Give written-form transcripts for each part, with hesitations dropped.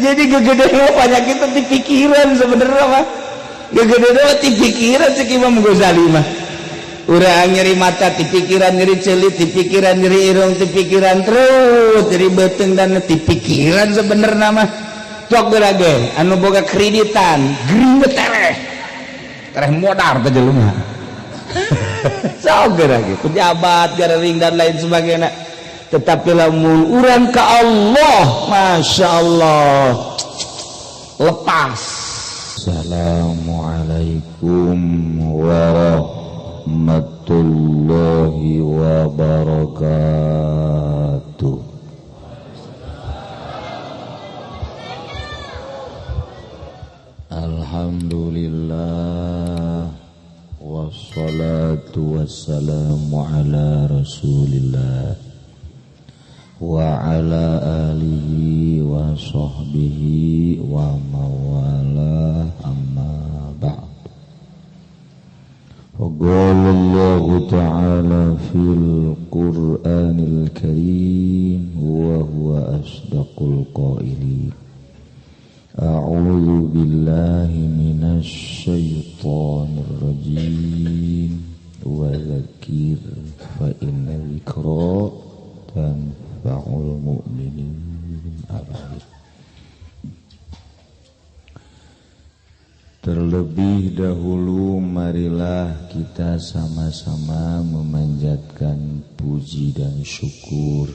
Jadi gegede penyakit di pikiran sebenarnya mah. Gegede di pikiran cek Imam Ghazali mah. Urang nyeri mata di pikiran, nyeri celit di pikiran, nyeri irung di pikiran, terus nyeri beuteung dan di pikiran sebenarnya mah. Cok geura ge anu boga kreditan, gering tereh. Tereh modar teh jelema. Sok geura ge pejabat garing dan lain sebagainya. Tetapi lamun urang ke Allah, Masya Allah, lepas. Assalamualaikum warahmatullahi wabarakatuh. Alhamdulillah, wassalatu wassalamu ala rasulillah wa ala alihi wa sahbihi wa mawalah, amma ba'd. Qala Allahu ta'ala fil Qur'anil Karim wa huwa asdaqul qailin. A'udzu billahi minasy syaithanir rajim. Wa dzakir fa inna dzikra tanfa'ul mu'minin. Terlebih dahulu marilah kita sama-sama memanjatkan puji dan syukur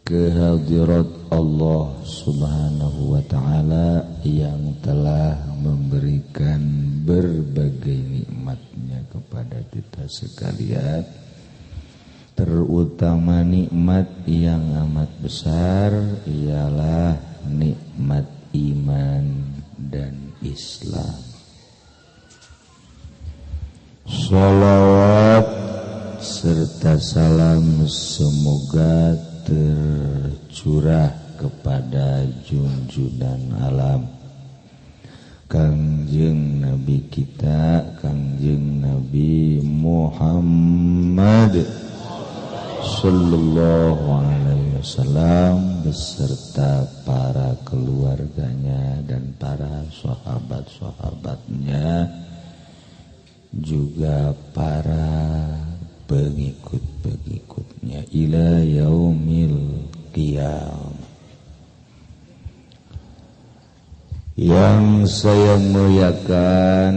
kehadirat Allah Subhanahu wa ta'ala yang telah memberikan berbagai nikmatnya kepada kita sekalian, terutama nikmat yang amat besar ialah nikmat iman dan Islam. Sholawat serta salam semoga tercurah kepada junjunan alam Kangjeng Nabi kita, Kangjeng Nabi Muhammad sallallahu alaihi wasallam beserta para keluarganya dan para sahabat-sahabatnya, juga para pengikut-pengikutnya ila yaumil qiyamah. Yang saya muliakan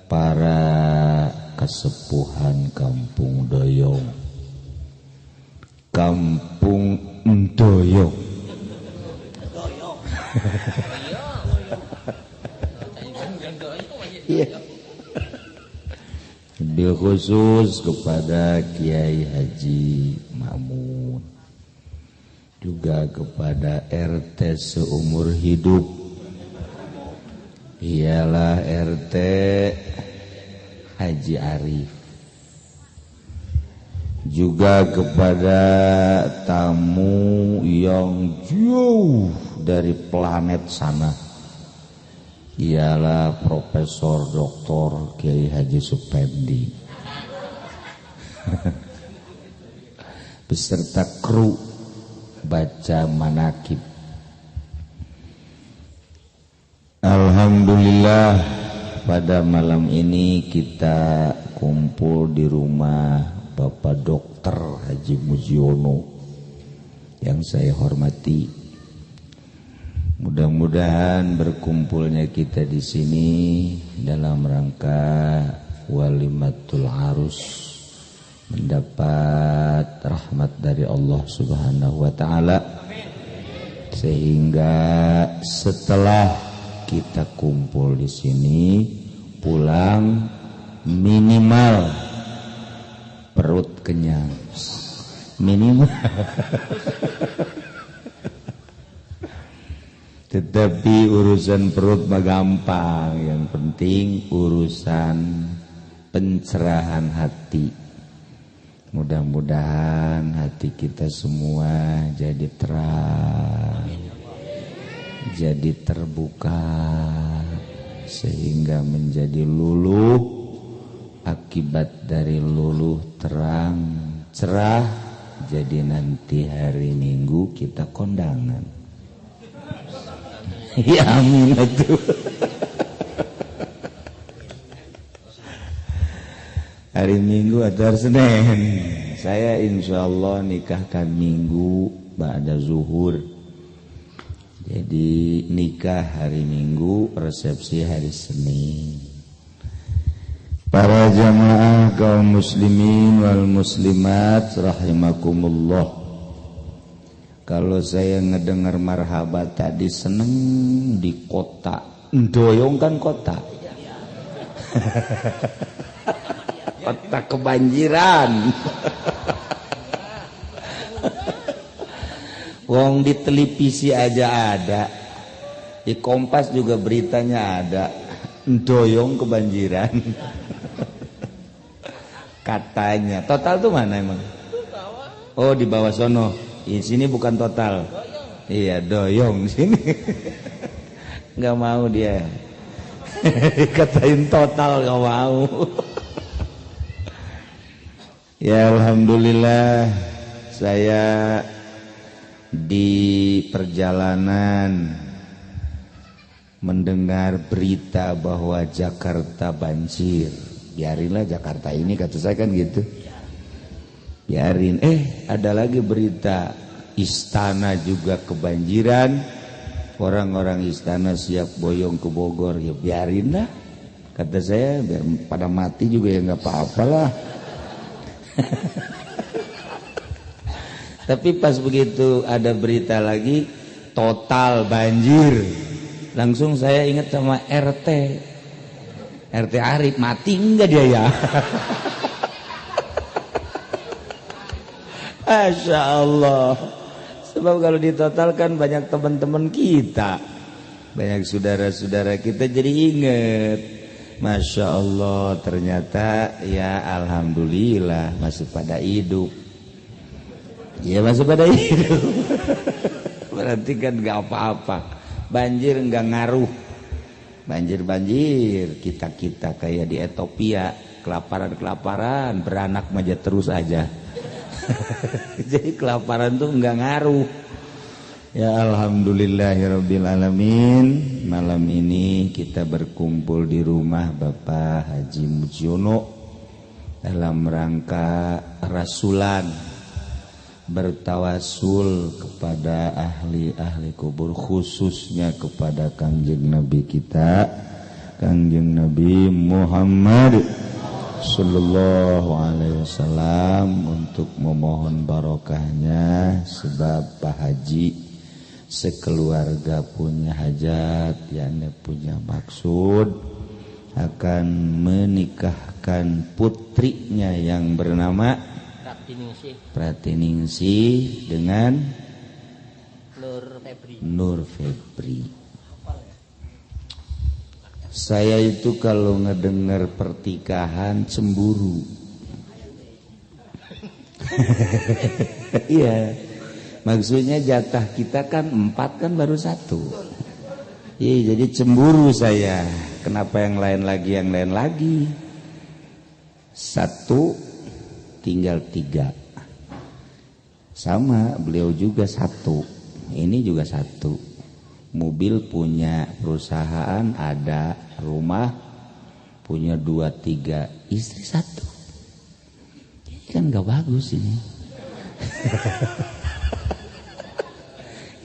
para kesepuhan Kampung Doyong, Kampung Doyong. Iya. Bil khusus kepada Kiai Haji Ma'mun, juga kepada RT seumur hidup, ialah RT Haji Arif, juga kepada tamu yang jauh dari planet sana, ialah Profesor Dr. Kiai Haji Supendi beserta kru baca manakib. Alhamdulillah pada malam ini kita kumpul di rumah Bapak Dr. Haji Mujiono yang saya hormati. Mudah-mudahan berkumpulnya kita di sini dalam rangka walimatul arus mendapat rahmat dari Allah Subhanahu wa ta'ala, sehingga setelah kita kumpul di sini pulang minimal perut kenyang, minimal. Tetapi urusan perut mah gampang, yang penting urusan pencerahan hati. Mudah-mudahan hati kita semua jadi terang, jadi terbuka, sehingga menjadi luluh. Akibat dari luluh, terang, cerah, jadi nanti hari Minggu kita kondangan. Ya amin atuh. Hari Minggu atau hari Senin? Saya insya Allah nikahkan Minggu ba'da zuhur. Jadi nikah hari Minggu, resepsi hari Senin. Para jamaah kaum muslimin wal muslimat rahimakumullah. Kalau saya ngedengar marhaba tadi seneng di kota. Doyong kan kota. Kota kebanjiran. Wong di televisi aja ada, di Kompas juga beritanya ada. Doyong kebanjiran. Katanya. Total tuh mana emang? Oh di bawah sono. Di sini bukan total. Iya doyong sini. Nggak mau dia. Katain total nggak mau. Ya alhamdulillah saya di perjalanan mendengar berita bahwa Jakarta banjir. Biarinlah Jakarta ini, kata saya kan gitu. Biarin. Ada lagi berita istana juga kebanjiran. Orang-orang istana siap boyong ke Bogor. Ya biarinlah, kata saya, biar pada mati juga ya nggak apa-apalah. Tapi pas begitu ada berita lagi total banjir, langsung saya ingat sama RT Arif, mati enggak dia ya? Masya Allah. Sebab kalau ditotalkan banyak teman-teman kita, banyak saudara-saudara kita, jadi inget. Masya Allah, ternyata ya alhamdulillah masih pada hidup. Ya masih pada hidup. Berarti kan gak apa-apa. Banjir gak ngaruh. Banjir-banjir kita-kita kayak di Ethiopia, kelaparan-kelaparan, beranak aja terus aja. Jadi kelaparan tuh gak ngaruh. Ya alhamdulillahirabbil alamin. Malam ini kita berkumpul di rumah Bapak Haji Mujiono dalam rangka rasulan, bertawasul kepada ahli-ahli kubur, khususnya kepada Kangjeng Nabi kita, Kangjeng Nabi Muhammad sallallahu alaihi wasallam, untuk memohon barokahnya. Sebab Pak Haji sekeluarga punya hajat, yakni punya maksud akan menikahkan putrinya yang bernama Pratiningsih dengan Nur Febri. Saya itu kalau ngedengar pertikahan cemburu. Iya. Maksudnya jatah kita kan 4 kan baru 1. Iya, jadi cemburu saya. Kenapa yang lain lagi, yang lain lagi? 1 tinggal 3. Sama beliau juga 1. Ini juga 1. Mobil punya, perusahaan ada, rumah punya 2 3, istri 1. Ini kan gak bagus ini.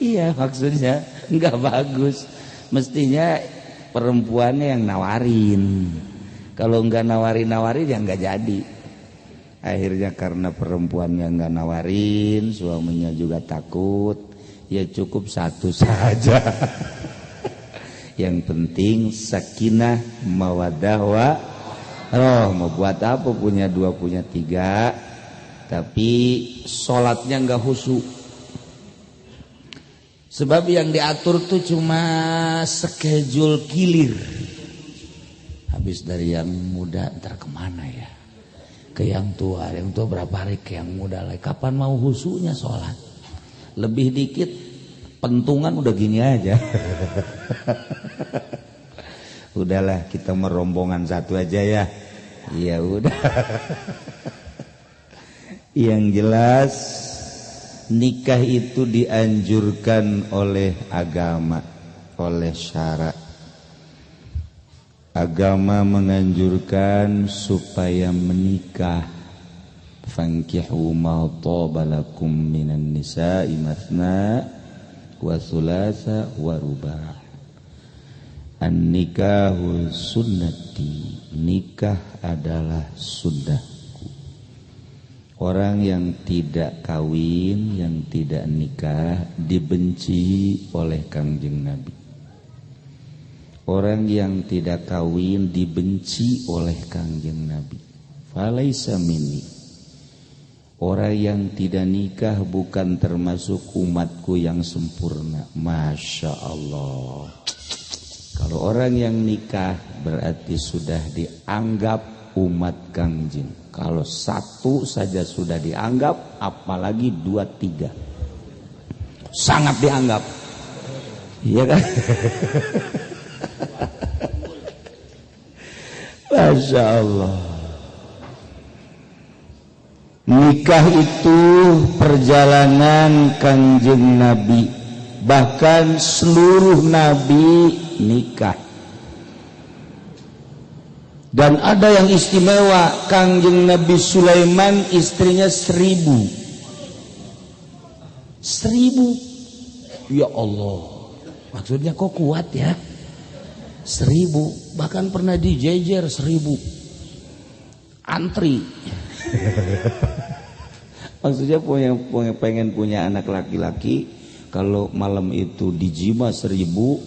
Iya, maksudnya nggak bagus. Mestinya perempuannya yang nawarin. Kalau nggak nawarin-nawarin ya nggak jadi. Akhirnya karena perempuannya nggak nawarin, suaminya juga takut, ya cukup 1 saja. Yang penting sakinah mawaddah wa roh. Mau buat apa punya 2 punya 3, tapi sholatnya nggak khusyuk. Sebab yang diatur tuh cuma schedule kilir. Habis dari yang muda ntar kemana ya? Ke yang tua berapa hari ke yang muda lagi. Kapan mau khusyuknya sholat? Lebih dikit pentungan udah gini aja. Udahlah kita merombongan satu aja ya. Iya udah. Yang jelas nikah itu dianjurkan oleh agama. oleh syarak. Agama menganjurkan supaya menikah. Fankihu ma taba lakum minan nisa'i matsna wa thulatha wa ruba'. An-nikahu sunnati, nikah adalah sunnahku. Orang yang tidak kawin, yang tidak nikah dibenci oleh Kangjeng Nabi. Orang yang tidak kawin dibenci oleh Kangjeng Nabi. Falaisa minni. Orang yang tidak nikah bukan termasuk umatku yang sempurna. Masya Allah. Kalau orang yang nikah berarti sudah dianggap umat Kangjeng. Kalau satu saja sudah dianggap, apalagi 2, 3. Sangat dianggap. Iya kan? Masya Allah. Nikah itu perjalanan Kangjeng Nabi. Bahkan seluruh nabi nikah. Dan ada yang istimewa, Kangjeng Nabi Sulaiman istrinya 1000. 1000. Ya Allah. Maksudnya kok kuat ya? 1000, bahkan pernah dijejer 1000. Antri. Maksudnya pengen punya anak laki-laki, kalau malam itu dijima 1000,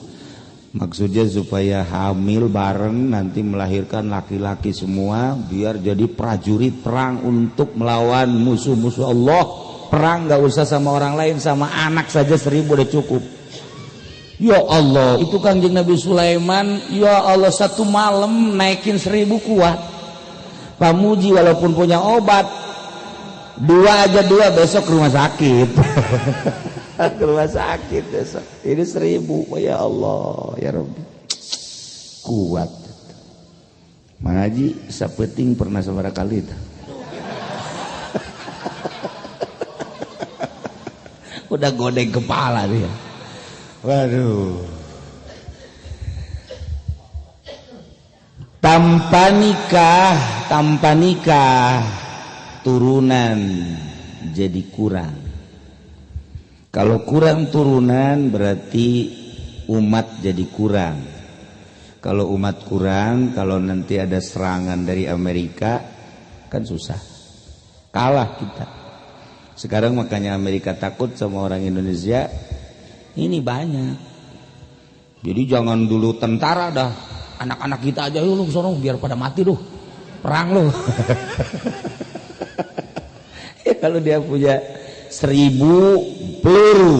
maksudnya supaya hamil bareng nanti melahirkan laki-laki semua, biar jadi prajurit perang untuk melawan musuh-musuh Allah. Perang gak usah sama orang lain, sama anak saja 1000 udah cukup. Ya Allah, itu Kangjeng Nabi Sulaiman, ya Allah, satu malam naikin 1000 kuat. Pamuji walaupun punya obat, 2 aja 2 besok ke rumah sakit. Ke rumah sakit besok. Ini 1000, ya Allah, ya Rabbi. Kuat. Mang Haji sapeting pernah sabaraha kali itu. Udah godeng kepala dia. Waduh. Tanpa nikah turunan jadi kurang. Kalau kurang turunan berarti umat jadi kurang. Kalau umat kurang, kalau nanti ada serangan dari Amerika kan susah. Kalah kita. Sekarang makanya Amerika takut sama orang Indonesia. Ini banyak. Jadi jangan dulu tentara dah. Anak-anak kita aja lu sono biar pada mati lu. Perang lu. Ya kalau dia punya 1000 peluru,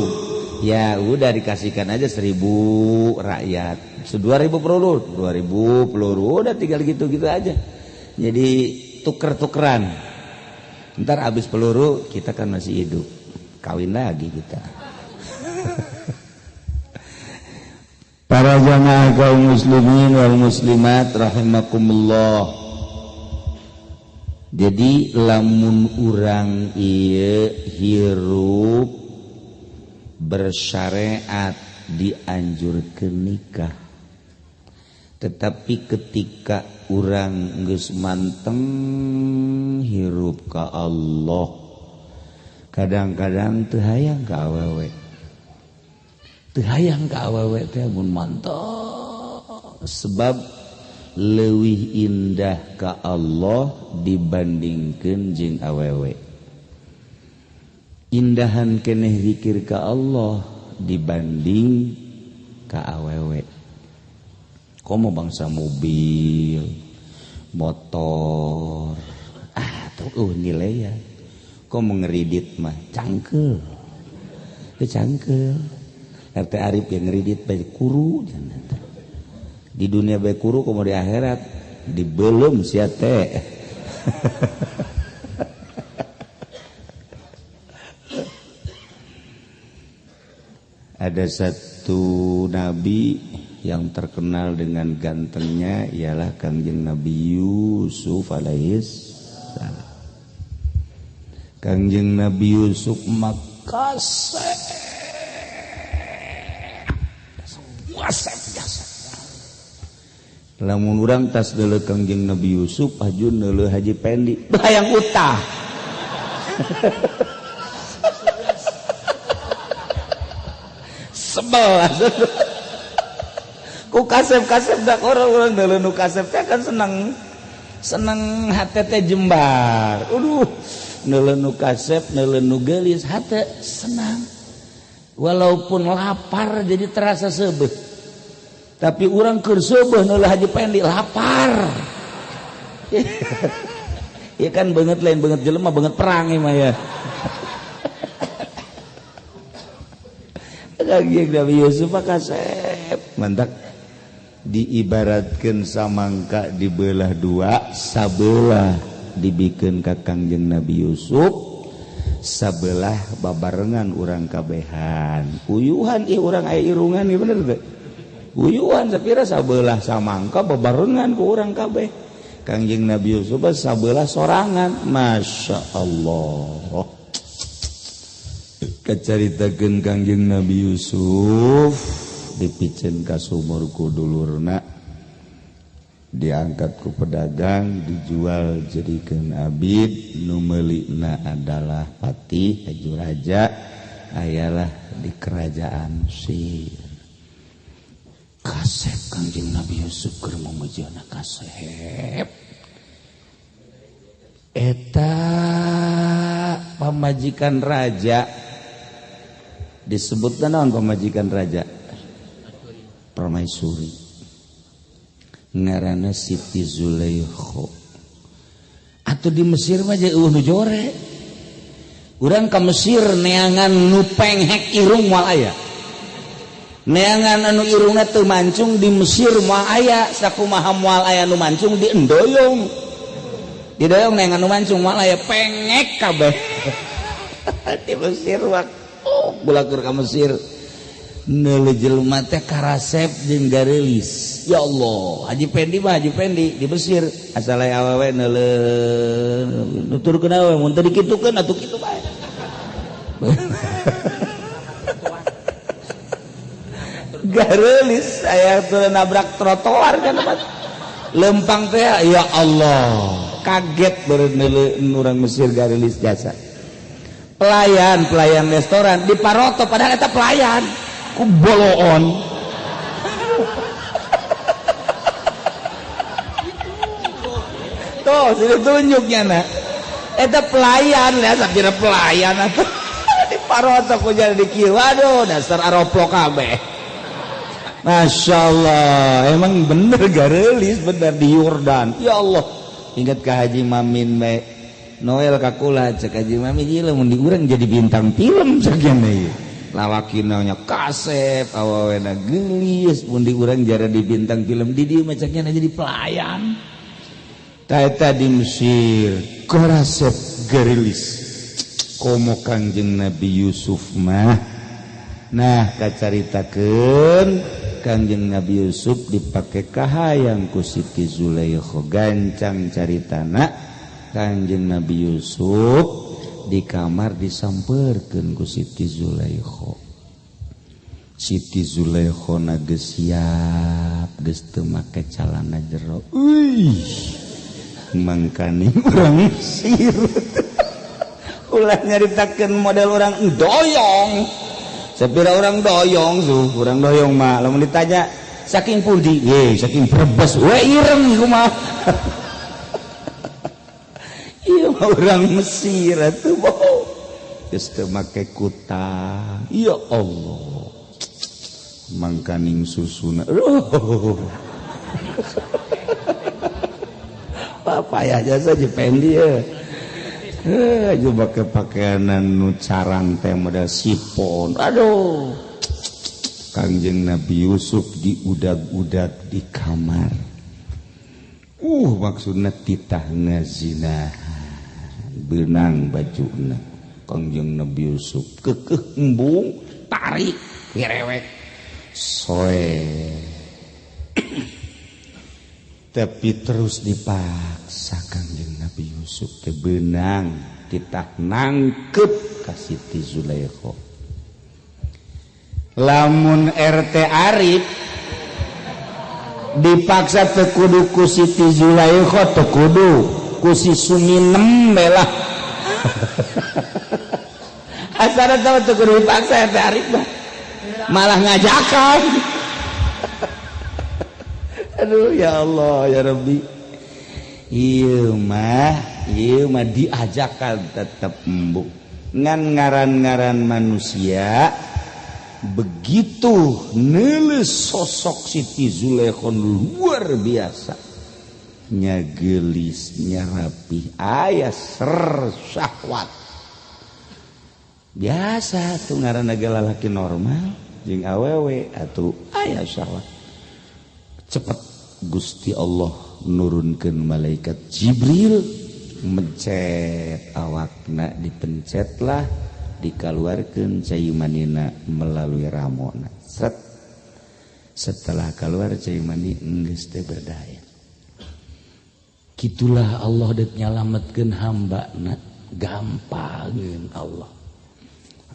ya udah dikasihkan aja 1000 rakyat. 2000 peluru, 2000 peluru, udah tinggal gitu-gitu aja. Jadi tuker-tukeran. Ntar habis peluru kita kan masih hidup. Kawin lagi kita. Para jamaah kaum muslimin wal muslimat rahimakumullah. Jadi lamun urang ieu hirup bersyariat dianjurkeun nikah. Tetapi ketika urang geus manteng hirup ka Allah, kadang-kadang teu hayang ka awewe. Teu hayang ka awewe teh mun manteng, sebab leuwih indah ka Allah dibandingkeun jeung awewe. Indahan keneh zikir ka Allah dibanding ka awewe. Komo bangsa mobil, motor, tuh nilai ya. Komo ngeridit mah cangkel, cangkel. RT Arif yang ngeridit bae kuru, di dunia bae kuru, komo di akhirat dibelum sia teh. Ada satu nabi yang terkenal dengan gantengnya ialah Kangjeng Nabi Yusuf alaihissalam. Kangjeng Nabi Yusuf makasih Lamun urang tas deuleu Kangjeng Nabi Yusuf aju neuleuh Haji Pendi hayang utah. Sebel ku kasep-kasep dak orang-orang deuleuh nu kasep teh kan seneng seneng hate teh jembar. Aduh, neuleuh nu kasep neuleuh nu geulis hate senang. Walaupun lapar jadi terasa seubeuh. Tapi orang keur seubeuh neuleuh Haji Pendi lapar. Ya kan banget lain banget jelema banget perang mah ya. Kangjeng Nabi Yusuf kasep mantak diibaratkeun samangka dibelah dua, sabelah dibikeun ka Kangjeng Nabi Yusuf, sabelah babarengan urang kabehan. Uyuhan ih urang aya irungan ieu bener teu? Uyuhan sapira sabelah samangka babarengan ku urang kabeh. Kangjeng Nabi Yusuf sabelah sorangan. Masya Allah. Kacaritakeun Kangjeng Nabi Yusuf dipiceun ka sumur ku dulurna, diangkat ku pedagang, dijual jadikeun abid, nu meulina adalah patih haju raja, ayalah di kerajaan Mesir. Kasep Kangjeng Nabi Yusuf keur meujeuhna kasep. Eta pamajikan raja disebutna naon pamajikan raja? Permaisuri. Ngaranna Siti Zulaikha. Atuh di Mesir mah eueuh nu jore. Urang ka Mesir neangan nu penghek irung moal aya. Neangan anu irungna teu mancung di Mesir moal aya, sakumaha moal aya nu mancung di endoyong. Didoyong neangan nu mancung moal aya, pengek kabeh. Di Mesir mah oh bulakur ka Mesir. Neuleuh jelema teh karasep jeung gareulis. Ya Allah, Haji Pendi mah Haji Pendi di Mesir asal aya awewe neuleuh nuturkeun awewe mun teu dikitukeun atuh kitu bae. Gareulis aya teu nabrak trotoar kan lempang teh ya Allah, kaget beureun urang Mesir gareulis jasa. Pelayan pelayan restoran di paroto padahal eta pelayan ku boloon. Tuh sini tunjuknya nak eta pelayan ya sapira pelayan atuh di paroto ku jadi dikieu. Waduh dasar aroplok kabeh. Masya Allah, emang bener gareulis bener di Yordan. Ya Allah, ingat ke Haji Mamin bae. Noel kakula cek Haji Mamin ieu mun di urang jadi bintang film sakieu ieu. Lawakina nya kasep, awawena geulis, mun di urang jara di bintang film di dieu mah ceknya jadi pelayan. Ta eta di Mesir, karasep gareulis. Komo Kangjeng Nabi Yusuf mah. Nah, kacaritakeun Kangjeng Nabi Yusuf dipake kahayang ku Siti Zulaikha. Gancang caritana Kangjeng Nabi Yusuf di kamar disamperkeun ku Siti Zulaikha. Siti Zulaikha na geus siap, geus teu make calana jero. Uih, mangkaning urang Mesir. Ulah nyaritakeun model urang doyong. Sapira orang doyong tuh, orang doyong mah lamun ditanya saking pundi, ye saking Brebes, we ireng kumaha. Ieu mah urang Mesir atuh boh. Geus teu make kuta. Ya Allah. Mangkaning susuna. Aduh. Papayah jasa Pendi ya. Aja pakai pakaian nu carang teh model sipon. Aduh. Kangjeng Nabi Yusuf diudag-udag di kamar. Maksudna titah ngazina. Benang bajuna. Kangjeng Nabi Yusuf kekeh embung tarik direwek. Soe. Tapi terus dipaksa Kangjeng Nabi Yusuf teh benang titah nangkep ka Siti Zulaikha. Lamun RT Arif Dipaksa teu kudu ku Siti Zulaikha, teu kudu ku si Suminem lah. Asal tau teu kudu dipaksa teh Arif mah. Malah ngajakan. Aduh, ya Allah ya Rabbi. Ieu mah diajakan tetep embuk. Ngan ngaran-ngaran manusia begitu neles sosok Siti Zulaikha luar biasa nya, geulis nya, rapih, aya ser syahwat biasa tuh ngaranna ge lalaki normal jeung awewe atuh aya syahwat. Cepet Gusti Allah nurunkeun malaikat Jibril mencet awakna, dipencetlah, dikaluarkeun cai manina melalui ramona, set. Setelah keluar cai mani, geus teu berdaya. Gitulah Allah dek nyalametkeun hamba na, gampangeun Allah.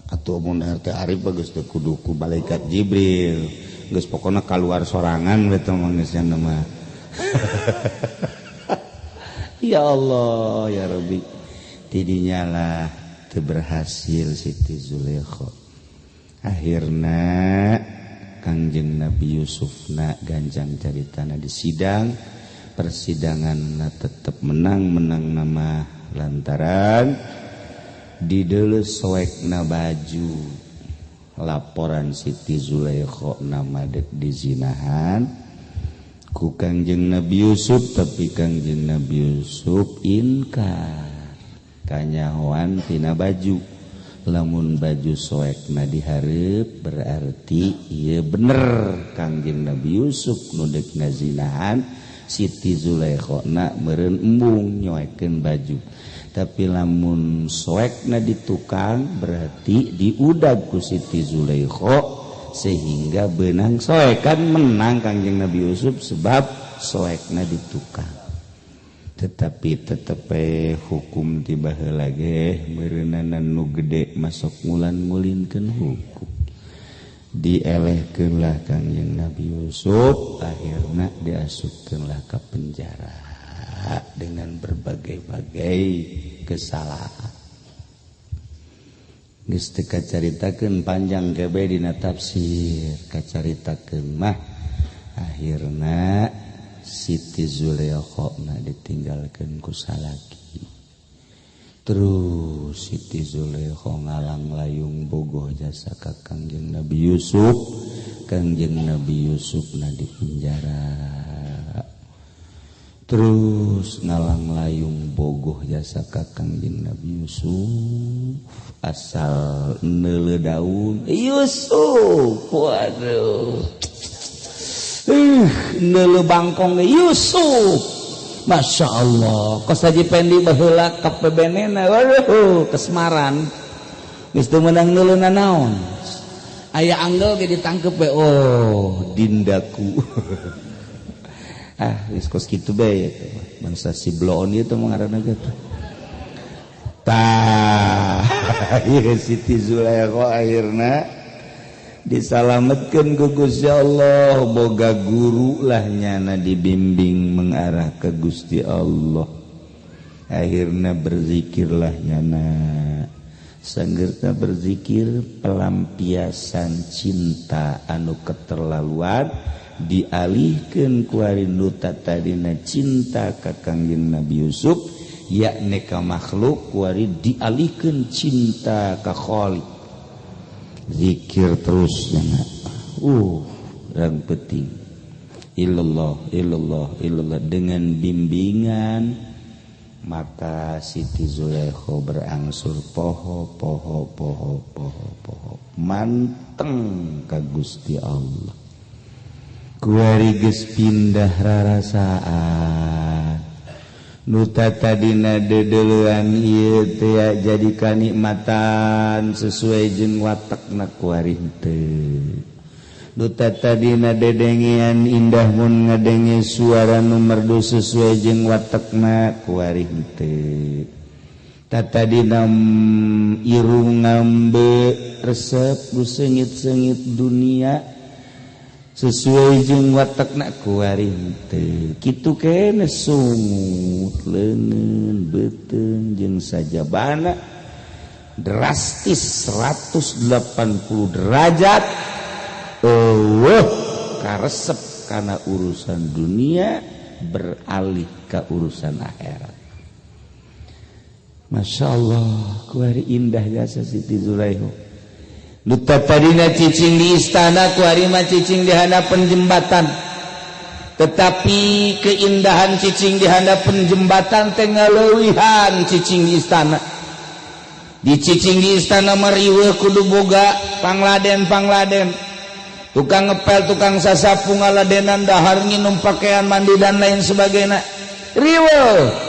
Atuh mun teh Arif bagus teu kudu ku malaikat Jibril, geus pokona kaluar sorangan we teh mah geus mah. Ya Allah ya Rabbi, tidinya lah teu berhasil Siti Zulaikha. Akhirna Kangjeng Nabi Yusuf na ganjang caritana di sidang persidangan na tetep menang. Menang nama lantaran dideuleu soekna baju. Laporan Siti Zulaikha nama dek dizinahan ku Kangjeng Nabi Yusuf, tapi Kangjeng Nabi Yusuf inkar, kanyahoan tina baju. Lamun baju soekna dihareup, berarti ieu bener Kangjeng Nabi Yusuf nu dek ngazinahan Siti Zulaikha na, meureun embung nyoekeun baju. Tapi lamun soekna di tukang, berarti diudag ku Siti Zulaikha sehingga benang soekan. Menang Kangjeng Nabi Yusuf sebab soekna di tukang. Tetapi tetep hukum tiba heula ge meureunana nu gede masuk ngulan-ngulinkeun hukum. Dielehkeun lah Kangjeng Nabi Yusuf, akhirna diasupkeun lah ka penjara dengan berbagai-bagai kesalahan. Geus teu kacaritakeun panjang kebe dina tafsir, kacaritakeun mah akhirna Siti Zulaikha na ditinggalkeun ku salaki. Terus Siti Zulaikha ngalang layung bogoh jasa ka Kangjeng Nabi Yusuf. Kangjeng Nabi Yusuf na di penjara. Terus ngalang layung bogoh jasa ka Kangjeng Nabi Yusuf, asal neuleu daun, Yusuf, waduh, neuleu bangkong, Yusuf, Masya Allah. Kos Haji Pendi baheula ka PBN, waduh, kasmaran geus teu meunang neuleu nanaon, aya anggel ge ditangkep we, oh dindaku. Ah, geus kos kitu bae bangsa si bloon ieu teh ngaranna ge teh. Tah, ieu Siti Zulaikha akhirna disalametkeun ku Gusti Allah, boga guru lah nyana, dibimbing mengarah ke Gusti Allah. Akhirna berzikirlah nyana. Sanggeurna berzikir, pelampiasan cinta anu keterlaluan dialihkeun ku nu tadina cinta ka Kangjeng Nabi Yusuf, yakni ka makhluk, kuari dialihkeun cinta ka Khalik. Zikir terus nyana, rang penting, illallah, illallah, illallah. Dengan bimbingan maka Siti Zulaikha berangsur poho poho poho poho poho, manteng ka Gusti Allah. Kuari geus pindah rarasaan, nu tadina deudeulean ieu teh jadi kanikmatan sesuai jeung watakna, kuari henteu. Nu tadina dedengean indah mun ngadenge suara nu merdu sesuai jeung watakna, kuari henteu. Tadina irung ngambe resep nu seungit-seungit dunia. Sesuai jeung watekna kuari henteu. Kitu kene sungut leungeun beuteung jeung sajabana drastis 180 derajat eueuh karesep kana urusan dunia beralih ke urusan akhirat. Masya Allah, kuari indah jasa Siti Zulaikha. Duta tadina cicing di istana, kuari mah cicing di handapeun jembatan. Tetapi keindahan cicing di handapeun jembatan teh ngaleuwihan cicing di istana. Di cicing di istana mah riweuh kudu boga pangladen-pangladen. Tukang ngepel, tukang sasapu, ngaladenan, dahar, nginum, pakaian, mandi dan lain sebagainya. Riweuh.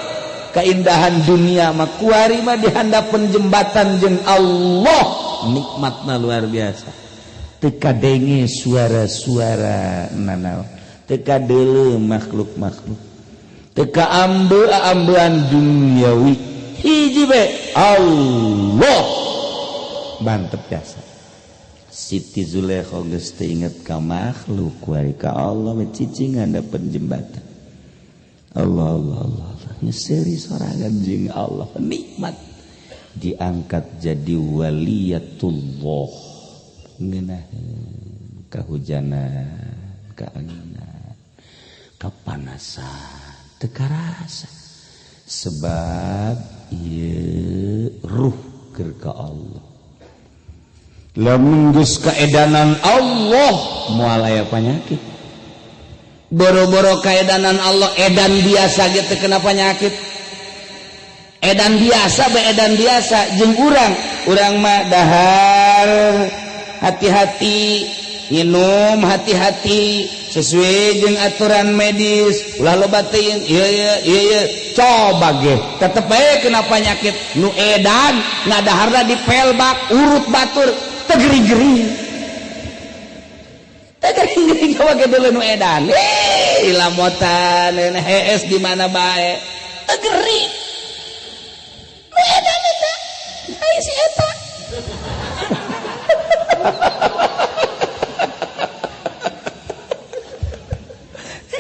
Keindahan dunia mah kuari mah di handapeun jembatan jeung Allah. Nikmatna luar biasa. Teu kadenge suara-suara nanaon, teu kadeuleu makhluk-makhluk, teu kaambe-ambean duniawi. Hiji be Allah mantep jasa. Siti Zulaikha geus teu inget ka makhluk, kuari ka Allah cicing handapeun jembatan. Allah Allah Allah, Allah. Nyeseuri sorangan jeung Allah nikmat diangkat jadi waliyatullah. Ngeunaheun kahujanan, kaanginan, kapanasan teu karasa sebab ieu ruh keur ka Allah. Lamun geus kaedanan Allah moal aya panyakit. Boro-boro kaedanan Allah, edan biasa ge teu kena penyakit. Edan biasa be edan biasa jeung urang, urang mah dahar hati-hati, minum hati-hati sesuai jeung aturan medis, ulah loba teuing, ieu ieu ieu ieu coba ge tetep bae kena penyakit. Nu edan ngadaharna di pelbak urut batur teu gering-gering. Teu gering-gering coba ge deuleu nu edan. Lamotan hees di mana bae teu gering. Nu edan eta ai si eta.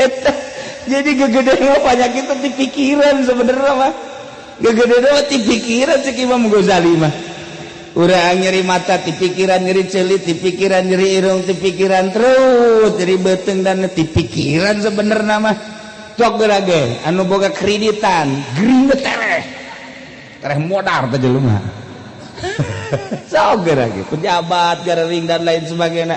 Eta jadi gegede mah penyakit teh pikiran sebenarnya mah. Gegede mah ti pikiran cek Imam Ghazali mah. Urang nyeri mata ti pikiran, nyeri ceuli ti pikiran, nyeri irung ti pikiran, terus nyeri beuteung dan ti pikiran sebenarnya mah. Cok geura ge anu boga kreditan gering tereh. Tereh modar teh jelema. Sok geura ge pejabat garering dan lain sebagainya.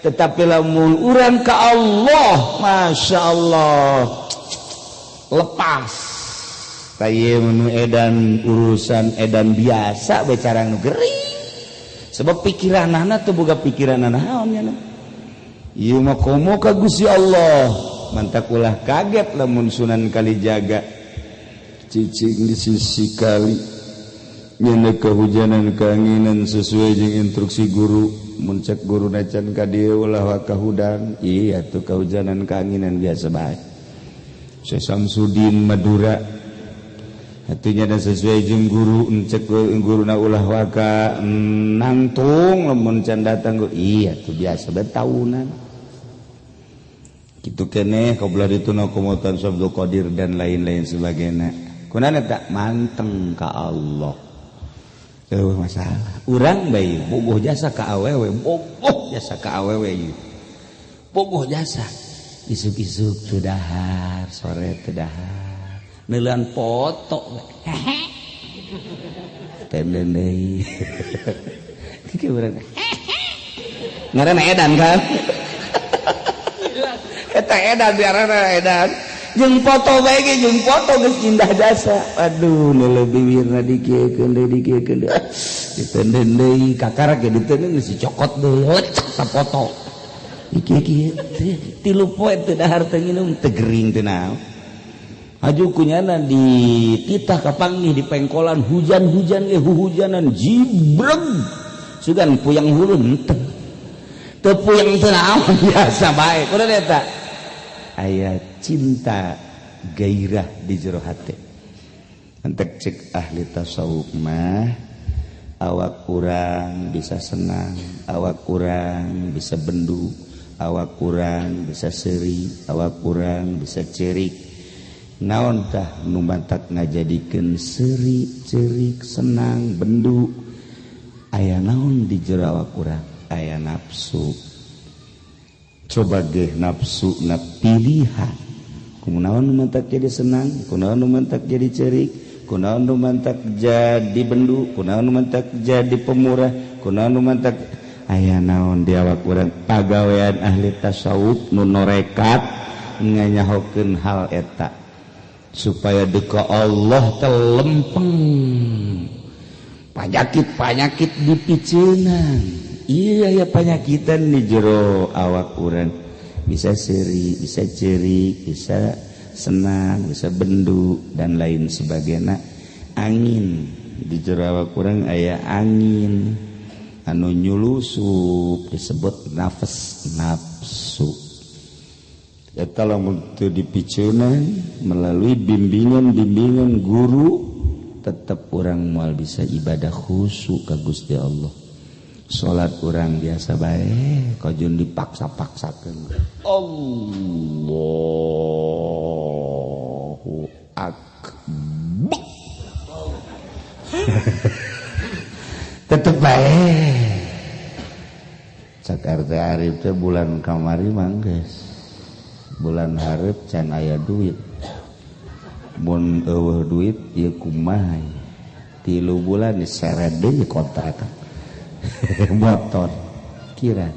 Tetapi lamun urang ka Allah, Masya Allah, lepas. Taye menu edan urusan edan biasa bicara nu gering. Sebab pikiranana tuh boga pikiranana naon nya. Ieu mah komo ka Gusti Allah. Mantak ulah kaget lamun Sunan Kalijaga cicing di sisi kali nyeuna kehujanan keanginan sesuai jeung instruksi guru. Mun cek guru nacan ka dieu ulah wa kahudang, iya tuh kehujanan keanginan biasa bae. Syekh Samsudin Madura hatinya dan sesuai jeung guru, cek guruna ulah waka nangtung lamun can datang guru, iya tuh biasa bae taunan. Kitu keneh kabelah dituna komotan Abdul Qadir dan lain-lain sebagainya. Kunaon eta manteng ka Allah. Eueuh masalah. Urang bae bogoh jasa ka awewe, bogoh jasa ka awewe ieu. Bogoh jasa. Isuk-isuk teu dahar, sore teu dahar. Neuleun foto we. Tenden deui. Kieu urang. Ngaranna edan kan? Eta edan biarana edan. Jeung foto bae ge jeung foto geus indah jasa. Aduh, nu bibirna dikieukeun deui dikieukeun deui. Ditenden deui kakara ge ditenden geus dicokot deui lecek ta foto. Iki kieu tilu poe teu dahar teu nginum teu gering teu naon. Aju kunyana dititah kapanggih di pengkolan hujan-hujan ge huhujanan jibreg. Sugan puyang hulu henteu. Teu puyang teu naon biasa bae. Kudu eta. Aya cinta gairah di jero hate. Entek cek ahli tasawuf mah awak urang bisa senang, awak urang bisa bendu, Awak kurang bisa seuri, awak kurang bisa cerik. Naon tah nu matak ngajadikeun seuri, cerik, senang, bendu? Aya naon di jero awak urang? Aya nafsu. Coba geh nafsu na pilihan. Kunaon nu matak jadi senang, kunaon nu matak jadi cerik, kunaon nu matak jadi bendu, kunaon nu matak jadi pemurah, kunaon nu matak aya naon di awak urang? Pagawean ahli tasawuf nu norekat nganyahokeun hal eta supaya deka Allah telempeng panyakit-panyakit dipiceunan. Iya ya, panyakitan di jero awak urang bisa seuri, bisa cerik, bisa senang, bisa bendu dan lain sebagainya. Angin di jero awak urang aya angin anu nyulusup disebut nafas, nafsu. Eta lamun teu dipiceunan melalui bimbingan-bimbingan guru, tetep urang moal bisa ibadah khusyuk ka Gusti Allah. Salat urang biasa bae, kajun dipaksa-paksakeun. Allahu akbar. Tetep bae. Cak RT Arif teh bulan kamari mangges. Bulan hareup can aya duit. Mun eueuh duit ieu kumaha? 3 bulan diseret deui kontrakan. Motor kira.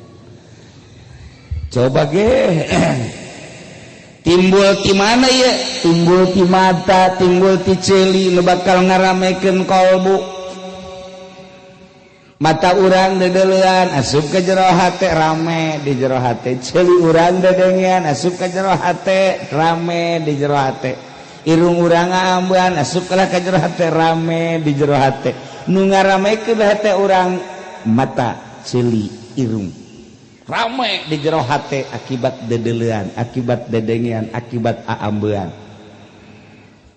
Coba ge timbul ti mana ye? Timbul ti mata, timbul ti ceuli nu bakal ngaramekeun kolbu. Mata urang dedelean asup ke jero hate rame di jero hate, ceuli urang dedengean asup ke jero hate rame di jero hate, irung urang ngambean asup ka jero hate rame di jero hate. Nu ngaramekeun hate urang mata, ceuli, irung rame di jero hate akibat dedelean, akibat dedengean, akibat aambean.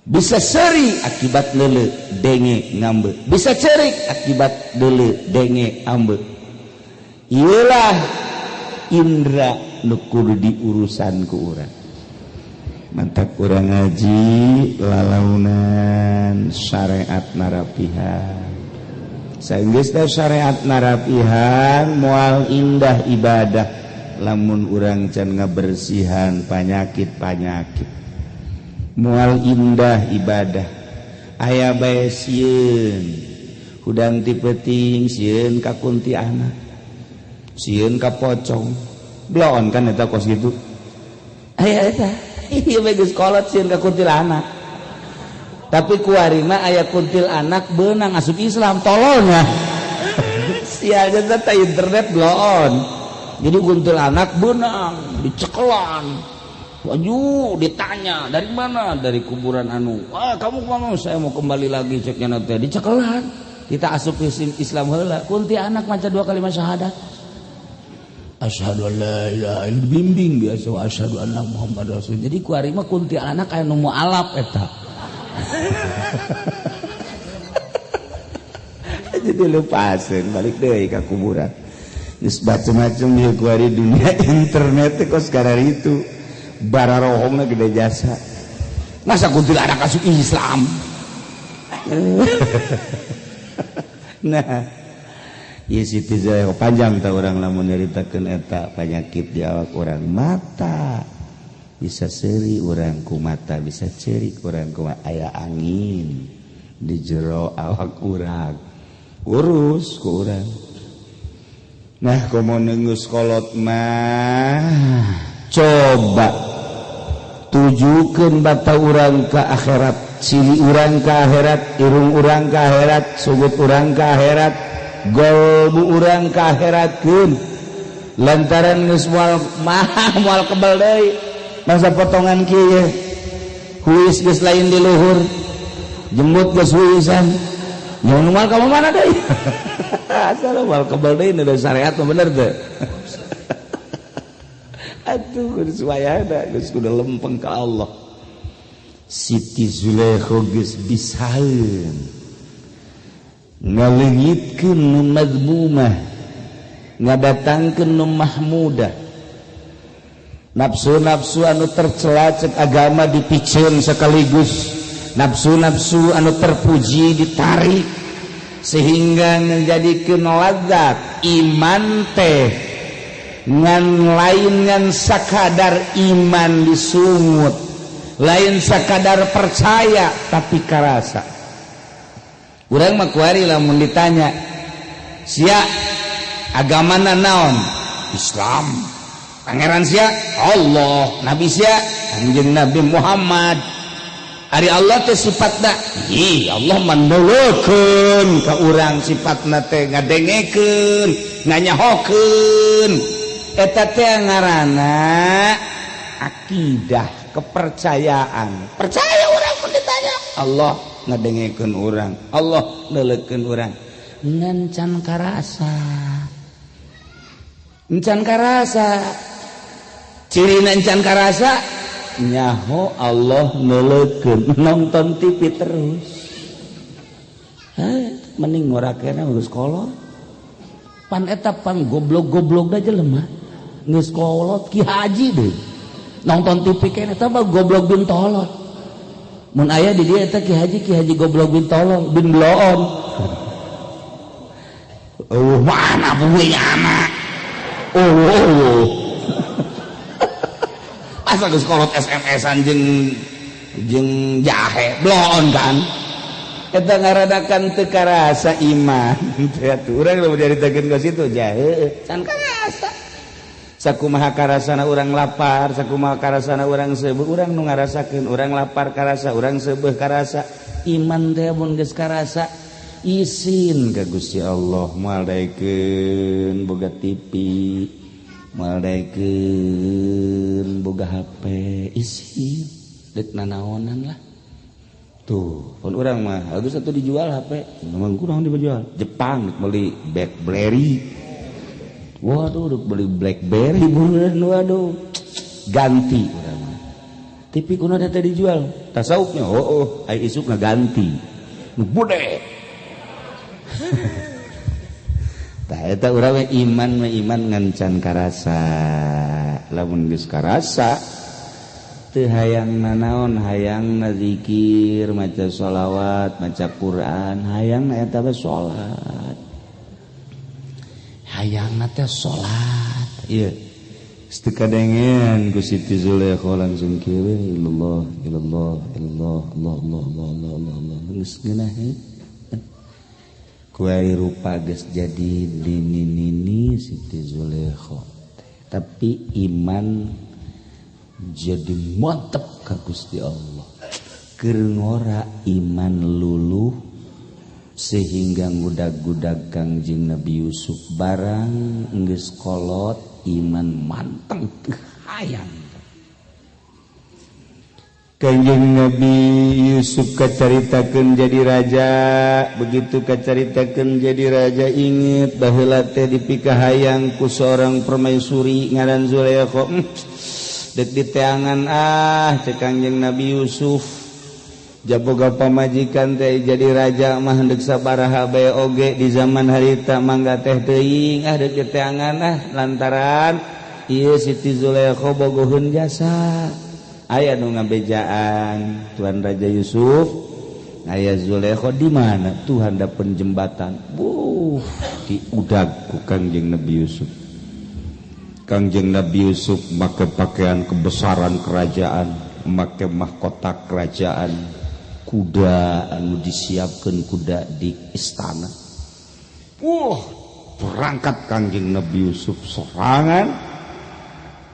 Bisa seri akibat lele denge ngambe, bisa cerik akibat lele denge ambe. Iyalah indra nu kudu diurusan ku urang. Mantak urang ngaji lalaunan syariat narapihan. Saenggeus syariat narapihan moal indah ibadah lamun urang can ngabersihan panyakit-panyakit. Mual indah ibadah aya bae sieun hudang ti peuting, sieun ka kuntianak, sieun ka pocong, bloon kan eta kos gitu. Aya eta ieu bae geus kolot sieun ka kuntilanak, tapi kuari mah aya kuntilanak beunang asup Islam tololnya. Sialnya teh internet bloon, jadi kuntilanak beunang dicekelan. Waju ditanya dari mana? Dari kuburan anu. Wah, kamu kemana? Saya mau kembali lagi ceknya nanti. Dicekelan. Kita asup Islam heula. Kuntilanak maca 2 kalimat syahadat. Asyhadu an la ilaha illallah, bimbing biasa wa asyhadu anna Muhammad rasul. Jadi kuari mah kuntilanak aya nu mualaf eta. Jadi lepaseun balik deui ka kuburan. Geus macem-macem ieu kuari dunia internet teh kos kararitu. Bararohongna gede jasa. Masa kuntilanak asup Islam? Nah, ieu Siti Zulaikha panjang tah urang lamun nyaritakeun eta panyakit di awak urang. Mata bisa seuri urang ku mata, bisa ceurik urang ku aya angin di jero awak urang. Urus ku urang. Nah, komo geus kolot mah coba tujukeun bata urang ka akhirat, ciri urang ka akhirat, irung urang ka akhirat, sugut urang ka akhirat, golbu urang ka akhiratkeun. Lantaran geus moal mah moal kebal deui masa potongan kieu, huis geus lain di luhur, jembut geus huisan, nyawa moal ka mana deui? Asal moal kebal deui nu syariat mah bener teu? Aduh, geus wayahna geus kudu lempeng ka Allah. Siti Zulaikha geus bisaeun ngaleungitkeun nu mazmumah, ngadatangkeun nu mahmudah. Nafsu-nafsu anu tercela cek agama dipiceun sekaligus, nafsu-nafsu anu terpuji ditarik sehingga menjadikeun ladzat iman teh. Ngan lain ngan sakadar iman disungut, lain sakadar percaya, tapi karasa. Urang mah kuari lamun ditanya, "Sia agamana naon?" "Islam." "Pangeran sia?" "Allah." "Nabi sia?" "Kanjeng Nabi Muhammad." "Ari Allah teh sifatna?" "Ih, Allah mandeleukeun ka urang, sifatna teh ngadengekeun, nganyahokeun." Eta teh ngaranna akidah, kepercayaan. Percaya urang mun ditanya, Allah ngadengekeun urang, Allah neuleukeun urang, ngan can karasa, encan karasa. Ciri encan karasa, nyaho Allah neuleukeun, nonton TV terus. Eh, mending ngorakena geus kolot. Pan eta pan goblok-goblok da jelema geus kolot, ki haji deui nonton TV keneh. Eta mah goblok bin tolol. Mun aya di dieu eta ki haji, ki haji goblok bin tolol bin bloon. Oh, mana anak? Oh. Asa geus kolot SMS-an jeung jeung jahe bloon kan. Eta ngaradakan teu karasa iman teh atuh. Urang lamun dicaritakeun ka situ jahe can karasa. Sakumaha karasana urang lapar, sakumaha karasana urang seubeuh, urang nu ngarasakeun. Urang lapar karasa, urang seubeuh karasa. Iman teh mun geus karasa, isin ka Gusti Allah, moal daekeun boga TV, moal daekeun boga HP, isin deuk nanaonan lah. Tuh pun urang mah agus atuh dijual HP. Memang kurang dijual Jepang, dek beli BlackBerry. Waduh, dek beli BlackBerry beneran. Waduh, ganti urang mah TV kuno teh dijual tasawufnya. Oh, ai isuk ngaganti nu bude. Tah, eta urang mah iman mah iman ngan can karasa. Lamun geus karasa, teu hayang nanaon, hayang zikir, maca sholawat, maca Quran, hayang eta we salat, hayang teh salat. Ieu teu kadengean ku Siti Zulaikha, langsung kieu, illallah, illallah, illallah, Allah, Allah, Allah, Allah, Allah, Allah. Geus ngeunah kuari rupa, geus jadi nini-nini Siti Zulaikha, tapi iman jadi mantep ka Gusti Allah. Keur ngora iman luluh sehingga ngudag-gudag Kangjeng Nabi Yusuf. Barang geus kolot, iman manteng, teu hayang. Kanjeng Nabi Yusuf kacaritakeun jadi raja. Begitu kacaritakeun jadi raja, inget baheula teh dipikahayang ku seorang permaisuri ngaran Zulaikha. Dek diteangan ah," cek Kangjeng Nabi Yusuf, "jaboga pamajikan teh jadi raja mah deuk sabaraha bae oge di zaman harita mangga teh teuing ah, dek diteangan ah, lantaran ieu Siti Zulaikha bogoheun jasa." Aya nu ngabejaan, "Tuan Raja Yusuf, aya Zulaikha di mana?" "Tuh handapeun jembatan." Buh, diudag ku Kangjeng Nabi Yusuf. Kangjeng Nabi Yusuf make pakaian kebesaran kerajaan, make mahkota kerajaan, kuda anu disiapkan, kuda di istana. Wah, berangkat Kangjeng Nabi Yusuf sorangan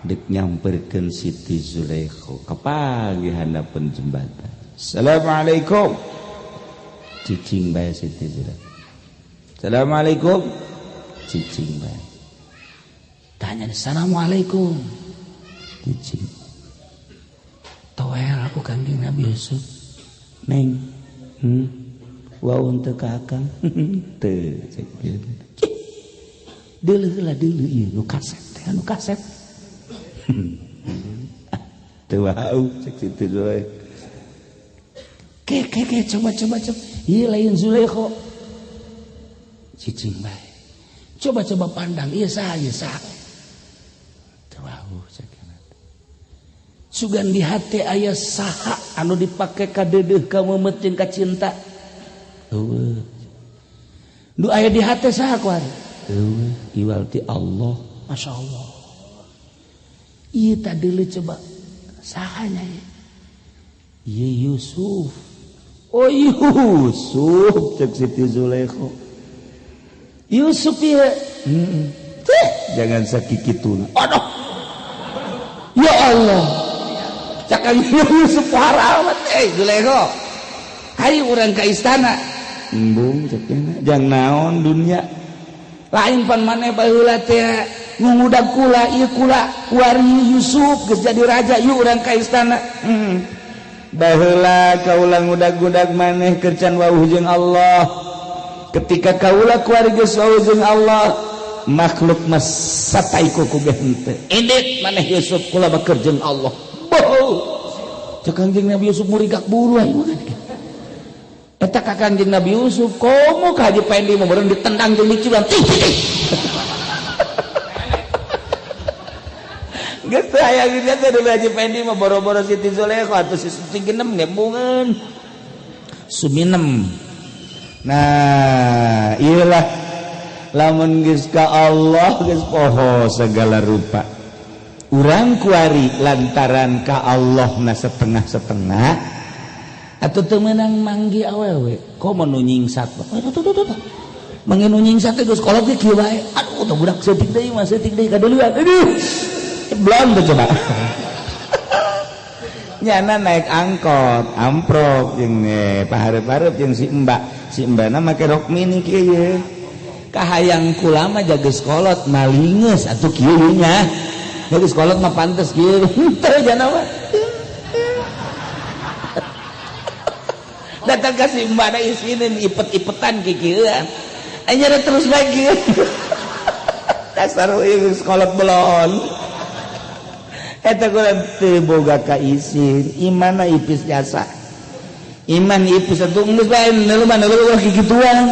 dek nyamperkeun Siti Zulaikha. Kapanggih handapeun jembatan. "Assalamualaikum." Cicing bae Siti Zulaikha. "Assalamualaikum." Cicing bae. Tanya, "Assalamualaikum." Cicing. Toel aku Kangjeng Nabi Yusuf. "Neng, Wau teu ka akang?" "Teu," cek. Deuleu heula, deuleu ieu nu kaset teh, anu kaset. "Teu wau," cek Siti Zulaikha. "Ke ke ke, coba, coba, coba. Ieu lain Zulaikha." Cicing bae. "Coba, coba pandang, ieu saha, ieu saha?" "Teu wau," cek. Sugan di hati aya saha anu dipake ka deudeuh ka meumeut jeung ka cinta. Eueuh. Nu aya di hati saha kuari? Eueuh, iwal ti Allah. Masya Allah. Ieu tadi coba sahanya ieu? Ieu Yusuf. Oh Yusuf cek Siti Zulaikha. Yusuf ieu. Heeh. Teh, jangan sakikituna. Aduh. Ya Allah. Cak Yusuf haram eh Zulaikha. Hayu urang ka istana. Embung cek jang naon dunia. Lain pan maneh baheula teh ngudag kula ieu kula wari Yusuf geus jadi raja yuk urang ka istana. Baheula kaula ngudag-gudag maneh keur can wauh jeung Allah. Ketika kaula kuari geus wauh jeung Allah, makhluk mah sataiku ku ge henteu. Indit maneh Yusuf kula baker jeung Allah. Boh. Cek Kangjeng Nabi Yusuf murigak buru aing mah. Eta ka Kangjeng Nabi Yusuf komo ka Haji Pendi mah meureun ditendang jeung diciulan. Geus teu aya geus teh dulu Haji Pendi mah boro-boro Siti Zulaikha atuh si Siti genem gembungeun. Suminem. Nah, ieulah lamun geus ka Allah geus poho segala rupa. Urang kuari lantaran ka Allah na setengah-setengah atau teu meunang manggi awewe komo nu nyingsat. Tuh. Manggi nu nyingsat teh geus kolot ge kieu bae. Aduh, teh budak seutik deui mah seutik deui kadeuleun. Aduh. Belum tuh coba. Nyana naik angkot, amprok jeung pahareup-hareup jeung si Mbak. Si Mbakna make rok mini kieu ye. Kahayang kula mah jageus kolot malingeus atuh kieu nya. Geus kolot mah pantes kieu. Henteu jana mah. Datang ka si Mbakna isinin ipet-ipetan kikieuan. Anya terus bae kieu. Dasar ieu geus kolot belon. Eta kula teu boga kaisin, imanna ipis jasa. Iman ipis atuh geus bae neuleuh mah neuleuh ulah kikituan.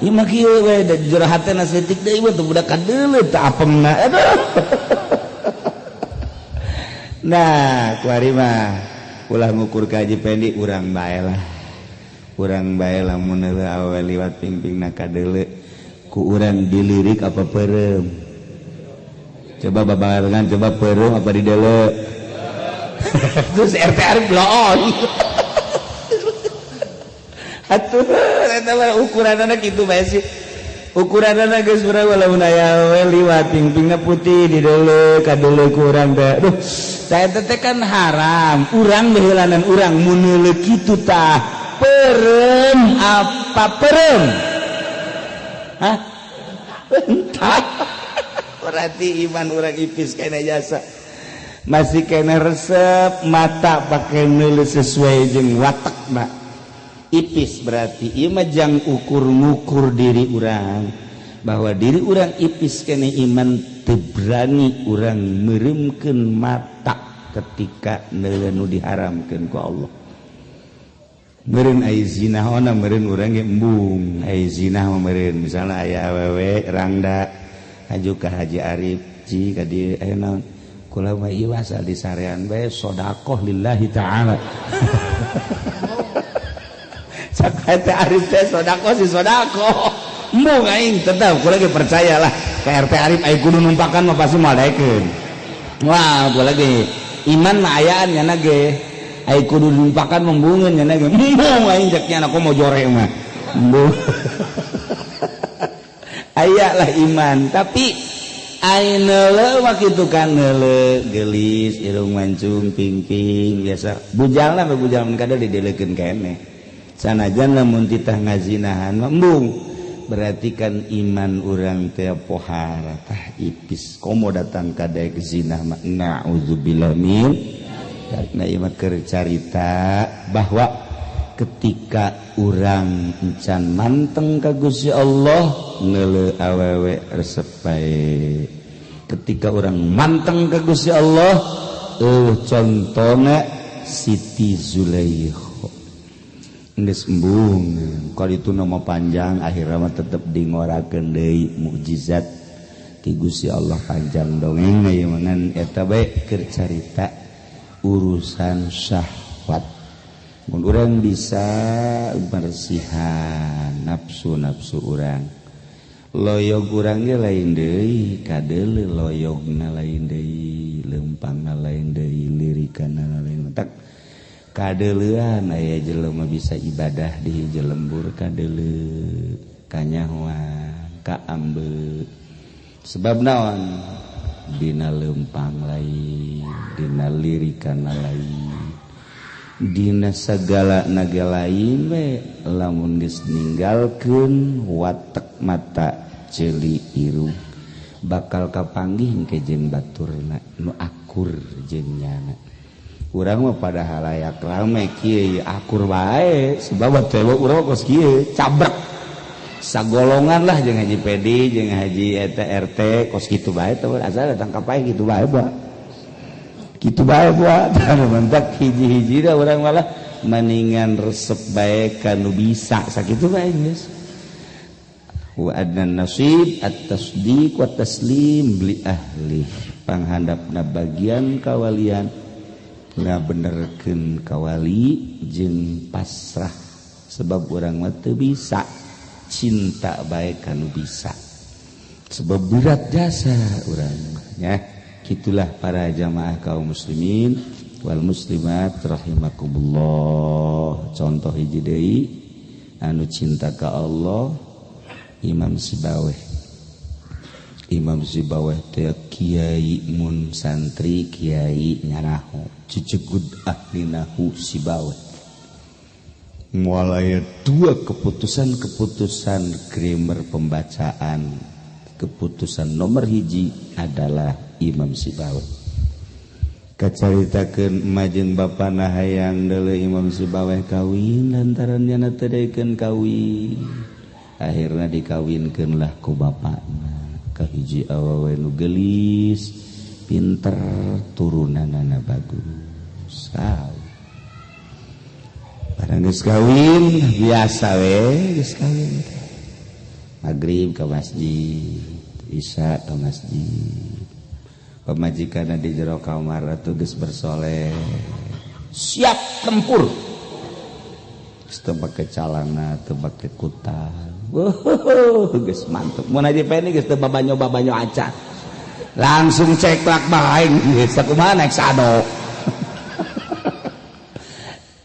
Ieu mah kieu we da jero hatena seutik deui mah teu budak kadeuleuh teu apemna. Aduh. Nah, kuari mah ulah ngukur ka Haji Pendi urang bae lah. Urang bae lamun neuleuh awewe liwat pingpingna kadeuleuh ku urang dilirik apa peureum. Coba babarengan coba peureum apa dideuleu. Terus RT Arif bloon. Atuh eta mah ukuranana kitu bae sih. Ukuranana geus urang lamun aya we liwat pingpingna putih dideuleu kadeuleu ku urang teh. Duh, tah eta teh kan haram. Urang beheulanan urang mun neuleuh kitu tah peureum apa peureum? Hah? Entah. Berarti iman orang ipis kena jasa masih kena resep mata pakai nulis sesuai jeung watak mak ipis berarti ieu mah jang ukur ngukur diri urang bahwa diri urang ipis kena iman teu berani urang meureumkeun mata ketika neuleuh nu diharamkeun ku Allah. Meureun aya zina ona meureun urang ge embung aya zina mah meureun misalna aya awewe rangda aju ka Haji Arif ci ka dieu aya naon kula mah ieu asal di sarean bae sedekah lillahi taala. Cak teh Arif teh sedekah si sedekah embung aing tetep kula ge percayalah ka RT Arif aya kudu numpakan mah pasti moal daekeun. Wah kula ge iman mah ayaan nya ge aya kudu numpakan membungeun nya ge embung aing cek nya komo jore mah embung. Aya lah iman tapi ai neuleuh mah kitu kan neuleuh geulis irung mancung pingping biasa bujalna mah bujal mun kada dideleukeun keneh sanajan lamun titah ngazinahan mah embung berarti kan iman urang teh pohara tah ipis komo datang ka daek zina mah naudzubillah min karena ieu mah keur carita bahwa ketika urang encan manteng ka Gusti Allah neuleuh awewe resep bae. Ketika urang manteng ka Gusti Allah contona Siti Zulaikha geus embung kalau itu nama panjang akhirna mah tetep dingorakeun deui mukjizat ti Gusti Allah panjang dongeng ieu mah ngan eta bae keur carita urusan syahwat. Mun urang bisa bersihan nafsu-nafsu urang, loyog urang ge lain deui, kadeuleu loyogna lain deui, leumpangna lain deui, lirikanna lain. Tak kadeuleuan aya jelema bisa ibadah di hiji lembur kadeuleu, kanyahoan, kaambe. Sebab naon? Dina leumpang lain, dina lirikanna lain, dina segala naga lain we lamun geus ninggalkeun watek mata ceuli irung bakal kapanggih ke jeung baturna nu akur jeung nyana. Urang mah pada halayak rame kieu akur bae sebab teh urang kos kieu cabrek sagolongan lah jeung Haji Pedi jeung Haji eta RT kos kitu bae teh asal datang ka pae kitu bae buah kitu bae buah mantak hiji-hiji da urang malah maningan resep bae ka nu bisa sakitu bae geus. Wa adnan nasib at-tasdiq wa taslim li ahli, panghandapna bagian kawalian ngabenerkeun kawali jeung pasrah sebab urang mah teu bisa cinta bae ka nu bisa sebab berat jasa urang nya. Gitulah para jamaah kaum muslimin wal muslimat rahimakumullah. Contoh hiji deui anu cinta ka Allah, Imam Sibaweh. Imam Sibaweh teh kiai mun santri kiai nyanaho cicegud ahli nahu Sibaweh. Mulai dua keputusan-keputusan grammar pembacaan, keputusan nomor hiji adalah Imam Sibaweh. Kacaritakeun majeng bapana hayang deuleu Imam Sibaweh kawin lantaran nyana teu daekeun kawin. Akhirna dikawinkeun lah ku bapana ka hiji awewe nu geulis, pinter, turunanana bagus. Barang geus kawin biasa we geus kawin teh. Magrib ka masjid, isya ka masjid. Pamajikanna di jero kamar atuh geus bersoleh, siap tempur. Geus teu make calana, teu make kutan. Geus mantep. Mun Haji Peni geus teu babanyo-babanyo acan. Langsung ceklak bae geus sakumaha naik sado.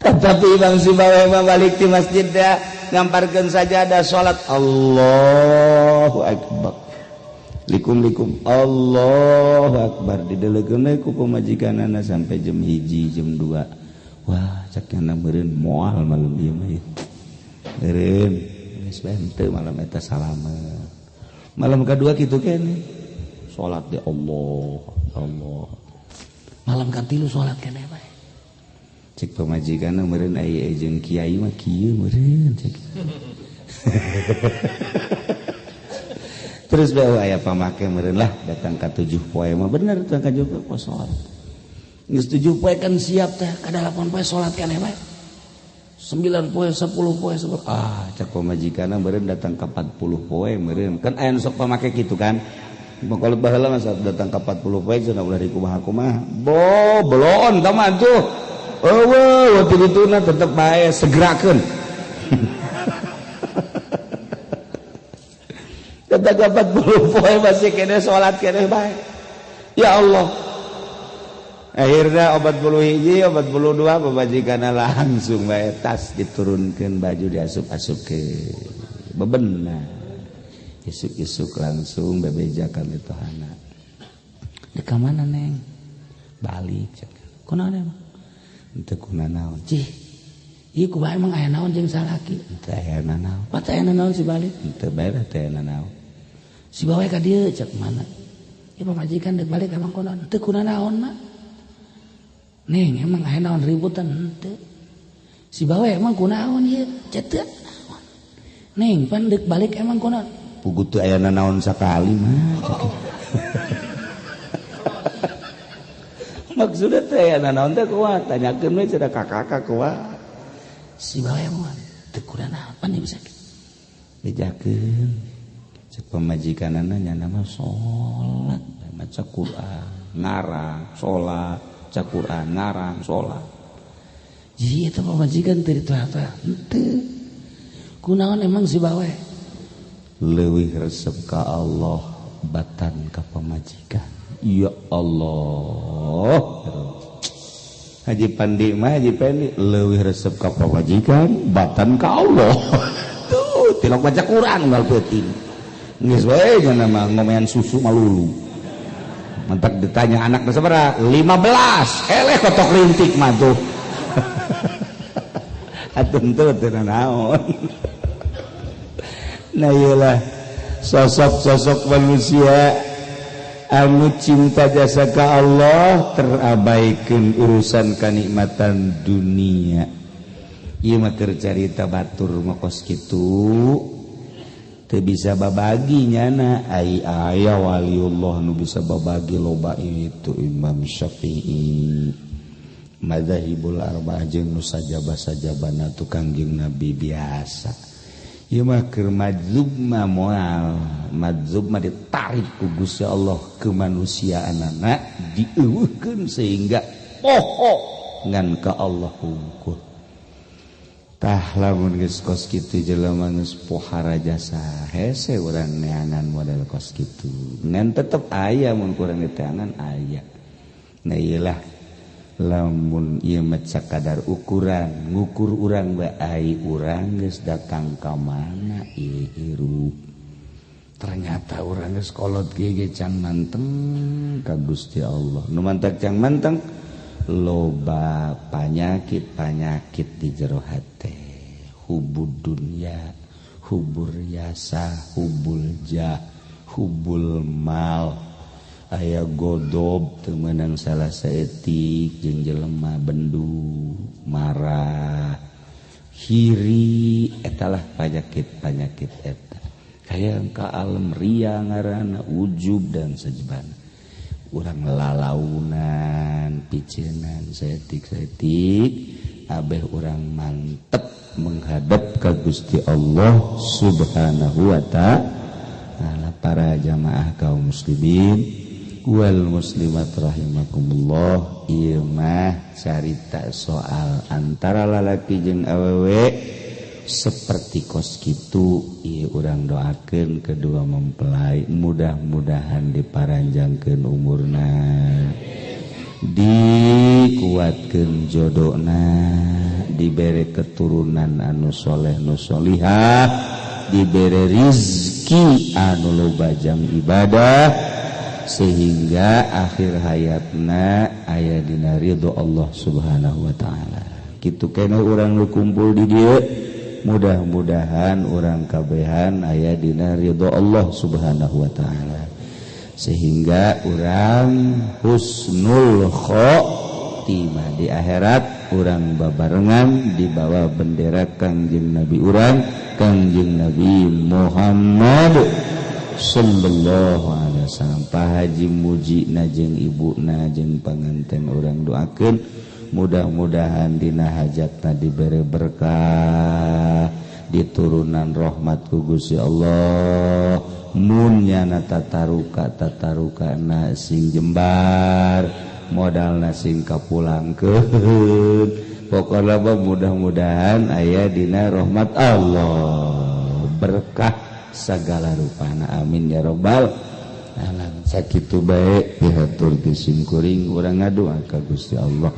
Tetapi Imam Sibaweh mah balik di masjid dia ngamparkeun sajadah salat Allahu Akbar. Likum-likum Allahu Akbar dideleukeun we ku pamajikanana sampai jam 1 jam 2. Wah, cek nyana meureun moal malam ieu mah. Meureun geus bae henteu malam eta salamet. Malam kadua kitu keneh. Salat di Allah, Allah. Malam katilu salat keneh bae. Cek pamajikanna meureun aya jeung kiai mah kieu meureun cek. Terus bae aya pamake meureun lah datang ka 7 poe mah bener datang ka 7 poe salat. Geus 7 poe kan siap teh ka 8 poe salat keneh bae. 9 poe 10 poe 10. Ah cek pamajikanna meureun datang ka 40 poe meureun. Kan aya nu sok pamake kitu kan. Kalau baheula mah datang ka 40 poe cenah ulah dikumaha-kumaha. Bo beloon tah mah tuh. Eueuh waktu dituna tetep bae segerakeun. Datang ka 40 poe masih kene salat kene bae. Ya Allah. Akhirnya 41 42 pamajikanna langsung bae tas diturunkeun baju diasup-asupkeun. Bebenah. Isuk-isuk langsung bebeja ka mitohana. Di ka mana neng? Balik cek. Kunaon emang? Henteu kunanaon. Cih. Ieu kumaha emang aya naon jeung salaki? Henteu aya nanaon. Pat aya nanaon si balik? Henteu bae teh aya nanaon. Si bawe ka dieu cek mana? Ieu pamajikan deuk balik emang kunaon? Henteu kunanaon mah. Neng emang aya naon ributan henteu. Si bawe emang kunaon ieu? Cek teu naon. Neng pan deuk balik emang kunaon? Puguh teu aya nanaon sakali mah. Maksudnya teh aya nanaon teh kumaha? Tanyakeun we cenah ka kakak kumaha. Si bawe mah teu kunaon pan bisa. Bejakeun. Cek pamajikanana nyana mah salat, maca Quran, ngarang, salat, Maca Quran, ngarang, sholat. Ji, eta pamajikan teu ditoel-toel. Henteu. Kunaon emang si bawe? Leuwih resep ka Allah batan ka pamajikan. Ya Allah. Haji Pandi mah, Haji Pendi leuwih resep ka pamajikan batan ka Allah. Tuh, tilok baca Quran unggal peuting. Geus we nya mah ngomean susu malulu. Mantak ditanya anak sabaraha? 15. Eleh kotok rintik mah tuh. Atuh teu teu naon. Nah, iyalah sosok-sosok manusia anu cinta jasa ka Allah, terabaikan urusan kenikmatan dunia. Ieu mah keur carita batur mah kos kitu, teu bisa babagi nyana. Ai aya waliullah nu bisa babagi loba, itu Imam Syafi'i, Madzahibul Arba'ah jeung nu sajaba-sajabana tukang jeung Nabi biasa. Ieu mah keur majzub mah, moal majzub mah ditarik ku Gusti Allah kemanusiaanana, dieuweuhkeun sehingga poho ngan ka Allah hungkul. Tah, lamun geus kos kitu jelema geus pohara jasa, hese urang neangan model kos kitu, ngan tetep aya mun kurang diteangan aya. Nah, iyalah lamun ieu mah sakadar ukuran ngukur urang bae, urang geus datang ka mana ieu hirup. Ternyata urang geus kolot kieu ge can manteng ka Gusti Allah. Nu mantak can manteng, loba panyakit-panyakit di jero hate, hubud dunya, hubur yasa, hubul jah, hubul mal, aya godob teu meunang salah saeutik jeung jelema, bendu, marah, hiri, etalah panyakit-panyakit eta hayang ka alam ria ngaranna, ujub dan sajabana. Urang lalaunan, picenan saeutik-saeutik, abeh urang mantep menghadap ka Gusti Allah Subhanahu wa Ta'ala. Para jamaah kaum muslimin wal muslimat rahimakumullah, ieu mah carita soal antara lalaki jeung awewe seperti kos kitu. Ieu urang doakeun kedua mempelai mudah-mudahan diparanjangkeun umurna, dikuatkeun jodohna, dibere keturunan anu soleh nu solihah, dibere rizki anu loba jang ibadah, sehingga akhir hayatna aya dina ridho Allah Subhanahu wa Ta'ala. Kitu keneh urang nu kumpul di dieu, mudah-mudahan urang kabehan aya dina ridho Allah Subhanahu wa Ta'ala, sehingga urang husnul khotimah di akhirat, urang babarengan di bawah bendera Kangjeng Nabi urang, Kangjeng Nabi Muhammad sallallahu alaihi wasallam. Pak Haji Muji na jeung ibu na jeung panganten urang doakeun mudah-mudahan dina hajatna dibere berkah, diturunan rahmat ku Gusti Allah. Mun nyana tataruka, tataruka na sing jembar, modalna sing kapulangkeun, pokona mah mudah-mudahan aya dina rahmat Allah, berkah segala rupana, amin ya robbal alamin. Sakitu bae pihatur ti simkuring, urang ngadoa ka Gusti Allah.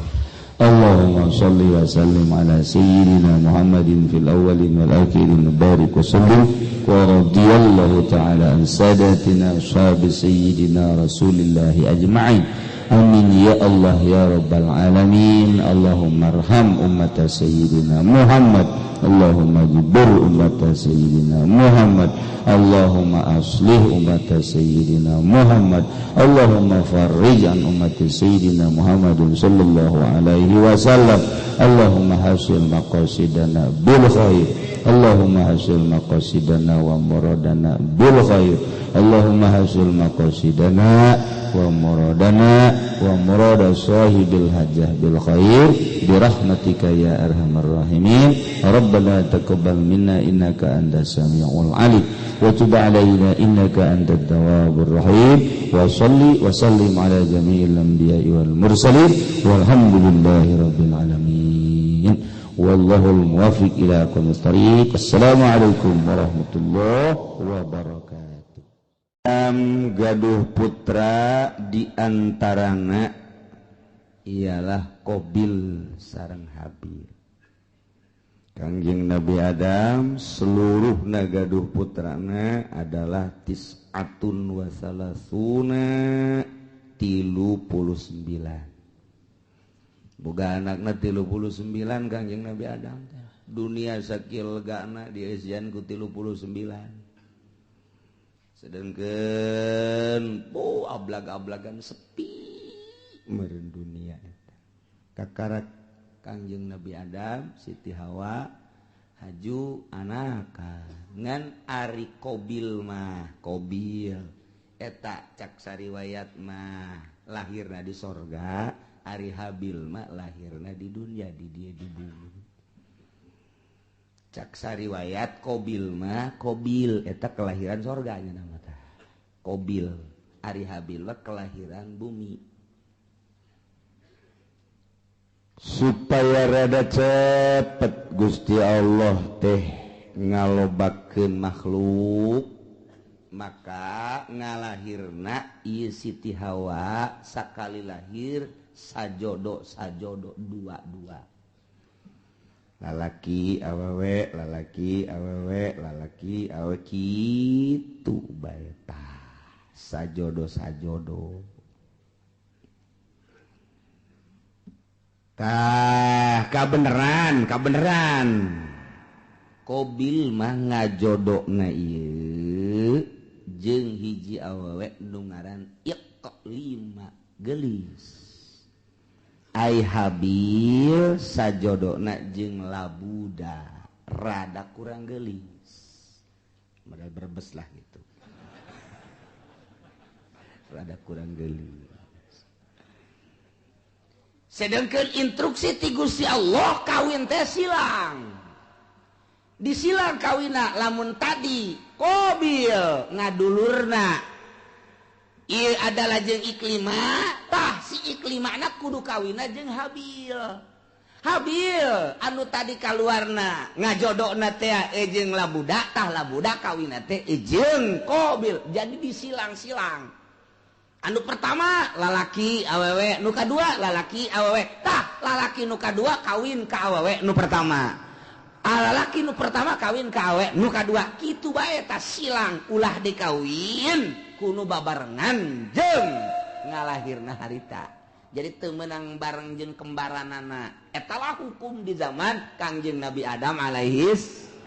Allahumma shalli wa sallim ala sayyidina Muhammadin fil awwalin wal akhirin, barik wa sallim, wa radiyallahu ta'ala an sadatina ashabi sayyidina Rasulillahi ajma'in, amin ya Allah ya rabbal alamin. Allahumma arham ummata sayyidina Muhammad, Allahumma jibur ummata sayyidina Muhammad, Allahumma aslih ummata sayyidina Muhammad, Allahumma farrij an ummati sayyidina Muhammadin sallallahu alaihi wasallam. Allahumma hasil maqasidana bil khair, Allahumma hasil maqasidana wa muradana bil khair, Allahumma hasil maqasidana wa muradana wa murada sahibil hajah bil khair bi rahmatika ya arhamar rahimin. Rabbana taqabbal minna innaka antas samiul alim wa tub alaina innaka antat tawwabur rahim wa salli wa sallim ala jami'il anbiya'i wal mursalin walhamdulillahi rabbil alamin. Wallahul muwaffiq ila aqwamit thariq. Assalamualaikum warahmatullahi wabarakatuh. Gaduh putra diantarana ialah Qabil sareng Habil. Kangjeng Nabi Adam seluruh gaduh putrana adalah tis'atun wa salasuna 39. Boga anakna 39 Kangjeng Nabi Adam. Dunia sakil gana dieusian ku 39. Sedangkan oh ablag-ablagan sepi meureun dunia eta. Kakarak Kangjeng Nabi Adam, Siti Hawa haju anaka ngan ari Qabil mah, Qabil eta cak sariwayat mah lahirna di sorga, ari Habil mah lahirna di dunia, di dia di bumi. Cak sariwayat Qabil mah, Qabil eta kelahiran sorganya nama tah. Qabil, ari Habil mah kelahiran bumi. Supaya rada cepet Gusti Allah teh ngalobakeun makhluk, maka ngalahirna ieu Siti Hawa sakali lahir sajodo sajodo dua-dua, lalaki awewe, lalaki awewe, lalaki awewe, kitu bae tah sajodo sajodo. Tah kabeneran kabeneran Qabil mah ngajodona ieu jeung hiji awewe nu ngaran Iqlima geulis. Ai Habil sajodona jeung Labuda rada kurang geulis, modal Brebes lah gitu, rada kurang geulis. Sedangkan instruksi ti Gusti Allah kawin teh silang, disilang kawina. Lamun tadi Qabil ngadulurna ieu adalah jeung Iklima, tah si Iklimana kudu kawina jeung Habil. Habil anu tadi kaluarna ngajodokna teh jeung Labuda, tah Labuda kawina teh jeung Qabil. Jadi disilang-silang. Anu pertama lalaki awewe, nu kadua lalaki awewe, tah lalaki nu kadua kawin ka awewe nu pertama, lalaki nu pertama kawin ka awewe nu kadua, kitu bae tah silang, ulah dikawin kuno babarengan jeung ngalahirna harita. Jadi teu meunang bareng jeung kembaranana. Eta lah hukum di zaman Kangjeng Nabi Adam alaihis.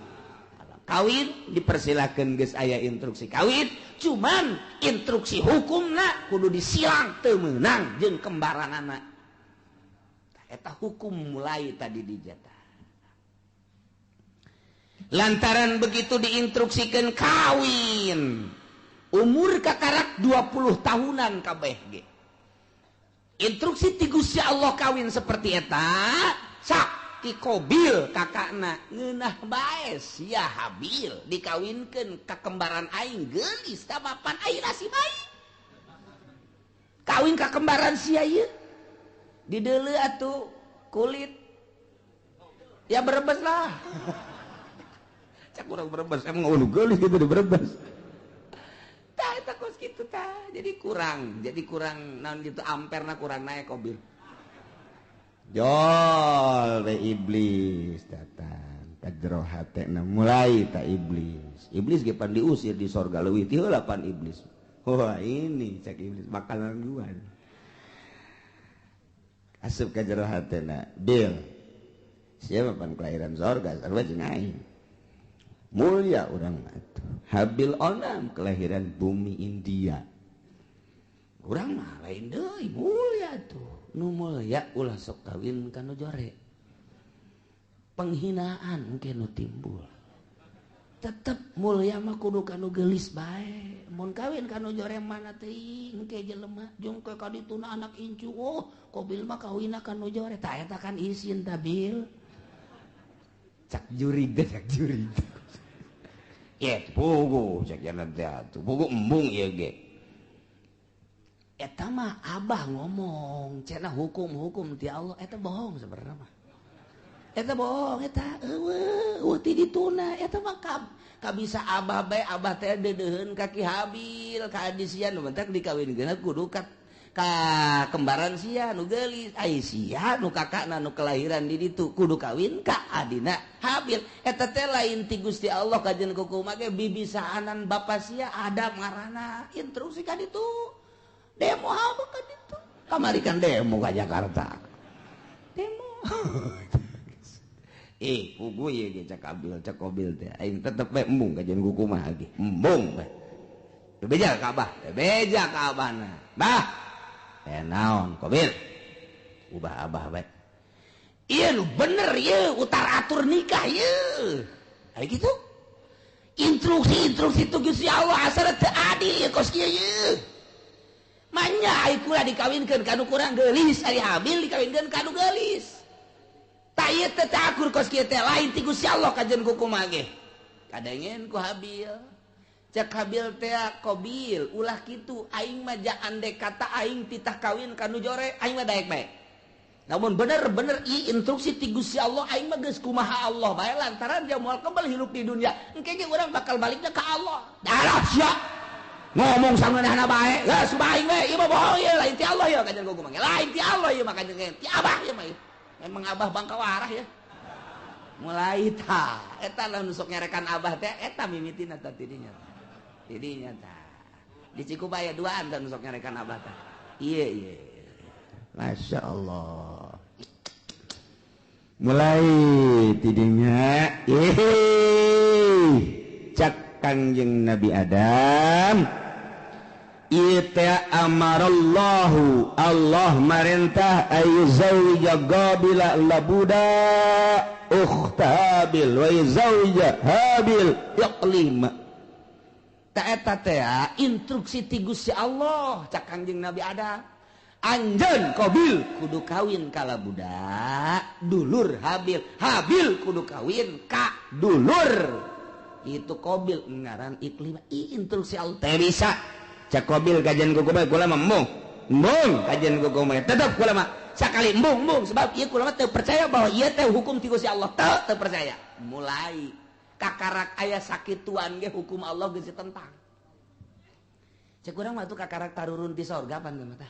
Kawin dipersilakan geus aya instruksi kawin, cuman instruksi hukumna kudu disilang teu meunang jeung kembaranana. Eta hukum mulai tadi dijatah. Lantaran begitu diinstruksikan kawin, umur kakarak 20 tahunan kabeh ge. Instruksi ti Gusti Allah kawin seperti eta, sak ti Qabil kakakna ngeunah bae sia Habil dikawinkeun ka kembaran aing geulis tah papan aing si bae. Kawin ka kembaran sia ieu. Dideuleu atuh kulit. Ya Brebes lah. Cak urang Brebes emang ulu geulis gitu di Brebes. Tah eta kos kitu tah. Jadi kurang naon gitu amperna kurang naik Qabil. Jol we iblis datang ka jero hatena mulai ta iblis. Iblis ge pan diusir di sorga leuwih ti heula pan iblis. Wah ini cek iblis makanan gua. Asup ka jero hatena, Bil. Siapa pan kelahiran sorga sarua jeung aing. Mulia urang mah atuh. Habil onam kelahiran bumi India. Urang mah lain deui mulia tuh. Nu mulia ulah sok kawin ka nu jore. Penghinaan engke nu timbul. Tetep mulia mah kudu kanu geulis bae. Mun kawin kanu jore mana teuing engke jelema jeung ke ka dituna anak incu. Oh, Kobil mah kawinna kanu jore. Tah eta kan isin tabil. Cak jurig teh cak jurig. Ye, pugu cak jalan teh atuh. Pugu embung ieu ge. Eta mah abah ngomong, cenah hukum-hukum ti Allah eta bohong sebenarnya mah. Eta bohong eta eueuh ti dituna eta mah kabisa abah bae abah teh deudeuheun ka Ki Habil ka adi sia nu mentak dikawinkeun kudu ka kembaran sia nu geulis ai sia nu kakakna nu kelahiran di ditu kudu kawin ka adina Habil eta teh lain ti Gusti Allah kajen kukumaha ge bibisaanan bapa sia Adam ngaranna instruksi ka ditu demo apa ka ditu kamari kan demo ka Jakarta demo. Pugu ieu ge cak Abil cak Kobil teh aing tetep bae embung kajian kukumaha ge embung bae bebeja ka abah bebeja ka abahna bah teh naon Kobil ubah abah bae ieu nu bener ieu utar atur nikah ieu aya kitu instruksi-instruksi tu Gusti Allah asal teu adil ieu kos kieu ieu manya ai kula dikawinkeun ka nu kurang geulis ari Habil dikawinkeun ka nu geulis. Ta ieu teh akur kos kieu teh lain ti Gusti Allah kajen kukumaha ge. Kadengen ku Habil. Cek Habil teh Kobil ulah kitu aing mah ja andek kata aing titah kawin ka nu jore aing mah daek bae. Namun bener-bener ieu instruksi ti Gusti Allah aing mah geus kumaha Allah bae lantaran dia moal kebal hirup di dunia. Engke ge urang bakal baliknya ka Allah. Darah sia. Ngomong sangeunahna bae. Geus aing we ieu mah bohong ieu lain ti Allah ieu kajen kukumaha. Lain ti Allah ieu mah kajen ti abah ieu mah. Memang abah bangka warah ya. Mulai ta eta lah nu sok nyarekan abah teh eta mimitina tah tidinya. Tidinya ta. Di Cikubaya duaan tah nu sok nyarekan abah teh. Ieu ieu. Masya Allah. Mulai tidinya cak Kangjeng Nabi Adam ita amarallahu Allah marentah ayu zawija Qabila labuda ukhta Habil wa zawija Habil Iqlima. Ta eta teh instruksi ti Gusti Allah cak Kangjeng Nabi Adam anjeun Qabil kudu kawin ka labuda dulur Habil, Habil kudu kawin ka dulur itu Qabil ngaran Iqlima. Instruksi Allah teh bisa cak Kobil kajian kuku bae kula mah embung embung kajian kuku bae tetep kula mah sakali embung embung sebab ieu kula mah teu percaya bahwa ieu teh hukum ti Gusti Allah teu percaya. Mulai kakarak aya sakituan ge hukum Allah geus ditentang. Cek urang mah tuh kakarak tarurun ti sorga pan mah tah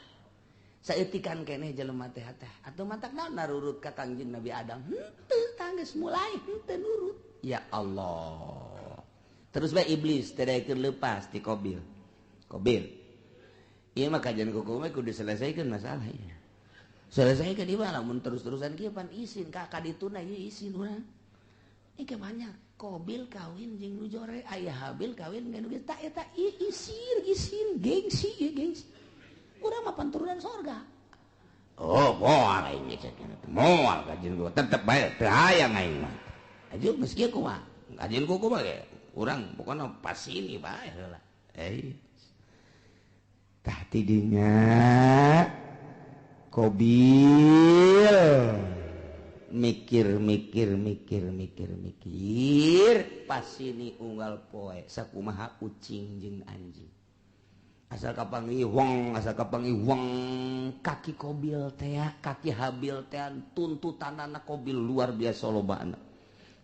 saeutikan keneh jelema teh teh atuh matak naon narurut ka Kangjeng Nabi Adam henteu tah geus mulai henteu nurut. Ya Allah terus bae iblis teh daekeun leupas ti Kobil. Kobil ieu mah kajian kuku mah kudu diselesaikan masalah ieu. Selesaikan ieu mah lamun terus-terusan kieu pan isin ka kadituna ieu isin urang. Ieu banyak Kobil kawin jeung nu jore aya Habil kawin jeung nu geus ta eta ieu isin isin gengsi ieu gengsi. Urang mah panturunan sorga. Oh moal aing cek moal kajian kuku tetep bae teu hayang aing mah. Ajuh geus kieu kumaha? Kajian kuku mah ge urang pokona pasini bae heula. Tah tidinya Kobil mikir mikir mikir mikir mikir pasini unggal poe sakumaha ucing jeung anjing asal kapanggih wong asal kapanggih wong kaki Kobil teh kaki Habil teh tuntutanana Kobil luar biasa lobana.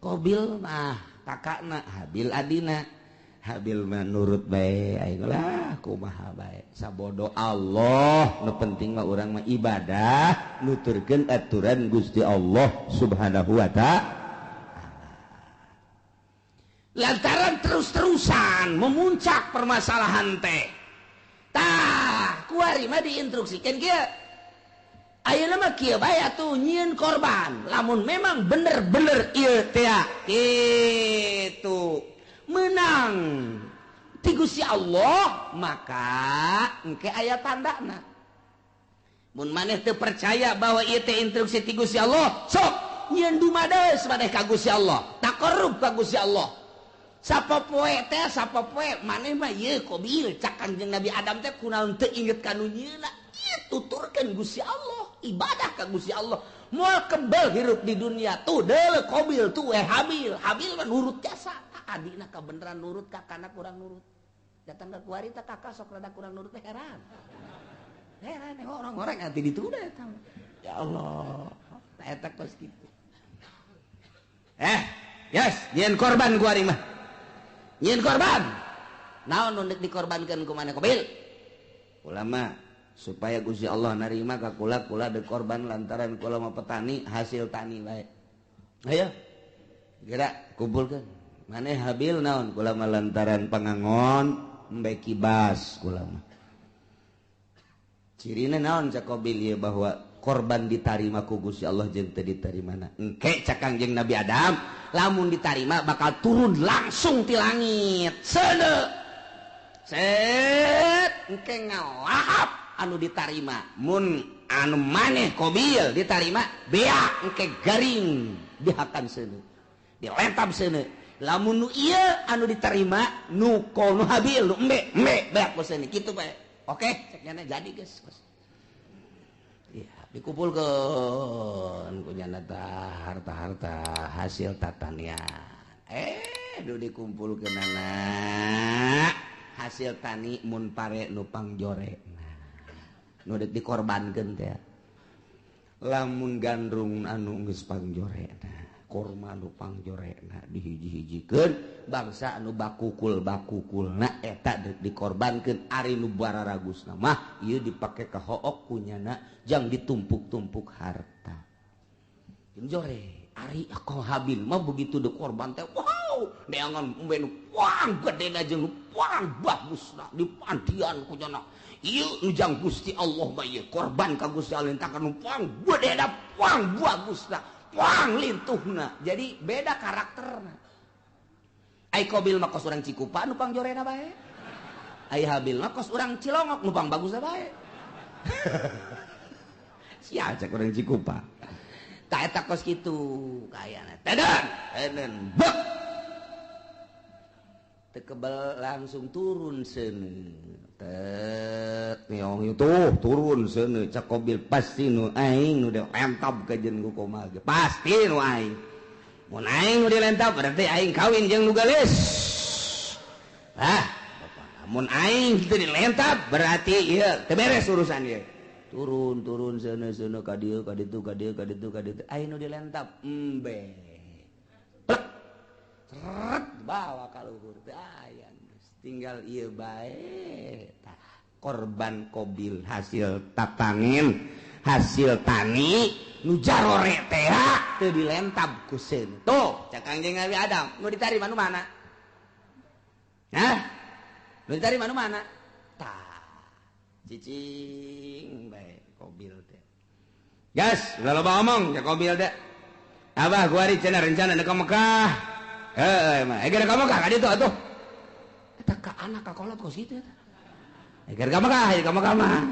Kobil mah kakakna Habil adina. Habil mah nurut bae aing lah kumaha bae sabodo Allah nu penting mah urang mah ibadah nuturkeun aturan Gusti Allah Subhanahu wa ta'ala. Lantaran terus-terusan memuncak permasalahan teh tah kuari mah diinstruksikeun kieu ayeuna mah kieu bae atuh nyieun korban lamun memang bener-bener ieu teh kitu menang ti Gusti Allah maka engke aya tandana. Mun maneh teu percaya bahwa ieu teh instruksi ti Gusti Allah sok nyieun dumades maneh ka Gusti Allah taqarrub ka Gusti Allah. Sapopoe teh sapopoe maneh mah ieu Qabil cak Kangjeng Nabi Adam teh kunaon teu inget ka nu nyieuna. Ieu tuturkeun Gusti Allah, ibadah ka Gusti Allah. Moal kebel hirup di dunia tuh deuleu Qabil tuh Habil. Habil mah nurut jasa. Adina kabeneran nurut, kakana kurang nurut. Datang ke kuari teh kakak sok rada kurang nurut teh heran. Heran orang-orang nanti ditunda eta. Ya Allah, eta kos kitu. Yes, nyieun korban kuari mah. Nyieun korban. Naon nu deuk dikorbankeun ku maneh Qabil? Ulama supaya Gusti Allah narima ka kula, kula deuk korban lantaran kula mah petani, hasil tani bae. Ayo. Geura kumpulkeun. Maneh Habil naon? Kula mah lantaran pangangon embe kibas kula mah. Cirina naon cak Qabil ieu bahwa korban ditarima ku Gusti Allah jeung teu ditarimana. Engke cak Kangjeng Nabi Adam, lamun ditarima bakal turun langsung ti langit. Seuneu. Set engke ngalahap anu ditarima. Mun anu maneh Qabil ditarima, beak engke garing dihakan seuneu. Dilentab seuneu. Lamun nu ieu anu diterima nu nu Habil nu embe embe beak ku seuneu kitu bae. Oke, cek nyana jadi geus. Ya, dikumpulkan ku nyana harta-harta hasil tatanian. Nu dikumpulkeunana hasil tani mun pare nu pangjore. Nu deuk dikorbankeun teh. Lamun gandrung anu geus pangjorena, korma nu pangjorena dihiji-hijikeun bangsa anu bakukul-bakukulna eta deuk dikorbankeun. Ari nu bararagusna mah ieu dipake ka hook ku nyana jang ditumpuk-tumpuk harta. Jeung jore ari ako Habil mah begitu dikorban teh wow neangan embe nu puang gedena jeung nu puang bagusna dipandian ku nyana. Ieu nu jang Gusti Allah mah ieu korban ka Gusti Allah entakan nu puang gedena puang bagusna puang lintuhna. Jadi beda karakterna. Ai Qabil mah kos urang Cikupa nu pangjorena bae. Ai Habil mah kos urang Cilongok nu pang bagusna bae. Sia cek urang Cikupa. Tah eta kos kitu kayana. Teden, enen bek. Teu kebel langsung turun seuneu. Tet nyong tuh turun seuneu cak Qabil pasti nu aing nu dilentab ka jeung ku komal ge. Pasti nu aing. Mun aing nu dilentab berarti aing kawin jeung nu geulis. Ah, mun aing teu dilentab berarti ieu teu beres urusan ieu. Turun turun seuneu-seuneu ka dieu ka ditu ka dieu ka ditu ka ditu aing nu dilentab embe. Plek. Seret bawa ka luhur teh aya geus tinggal ieu bae. Tah korban Qabil hasil tatangin hasil tani nu jarore teh teu dilentab ku seuneu. Tuh cak Kangjeng Nabi Adam nu ditarima nu mana? Hah? Nu ditarima nu mana? Tah cicing bae Qabil teh. Gas, ulah loba omong cak Qabil teh. Abah kuari cenah rencana deuk ka Mekah. Heueuh mah, geura ka Mekah ka ditu atuh. Eta ka anak ka kolot kos kitu eta. Geura ka Mekah, ka Mekah mah.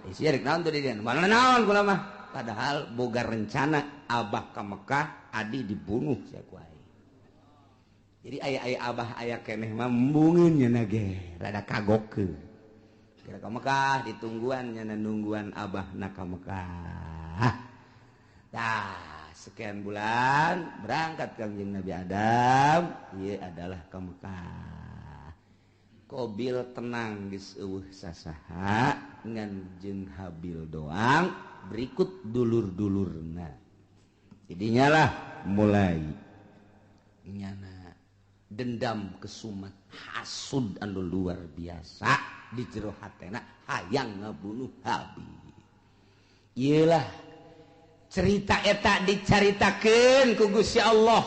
Isi rek naon tuh di dieu? Mana naon kula mah. Padahal boga rencana abah ka Mekah, adi dibunuh sia ku aing. Jadi aya-aya abah aya keneh mah embungeun nya ge, rada kagokeun. Geura ka Mekah ditungguan nya nungguan abah na ka Mekah. Tah, sekian bulan berangkat Kangjeng Nabi Adam, ieu adalah ka Mekah. Qabil tenang geus eueuh sasaha ngan jeung Habil doang berikut dulur-dulurna. Jadinya lah mulai nyana dendam kesumat hasud anu luar biasa di jero hatena hayang ngabunuh Habil. Iyalah cerita eta dicaritakeun ku Gusti Allah,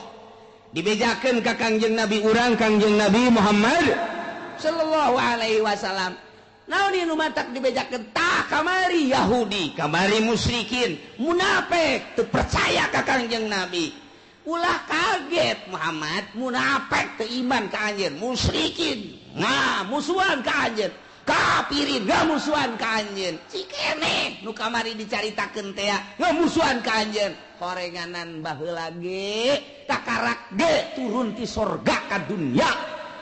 dibejakeun ka Kangjeng Nabi urang Kangjeng Nabi Muhammad sallallahu alaihi wasallam. Naon ieu nu matak dibejakeun? Tah kamari Yahudi, kamari musyrikin, munafik teu percaya ka Kangjeng Nabi. Ulah kaget Muhammad, munafik teu iman ka anjeun, musyrikin. Nah, musuhan ka anjeun. Kafirin ngamusuhan ka anjeun. Cikene nu kamari dicaritakeun teh ngamusuhan ka anjeun. Horenganan baheula ge takarak ge turun ti sorga ka dunya.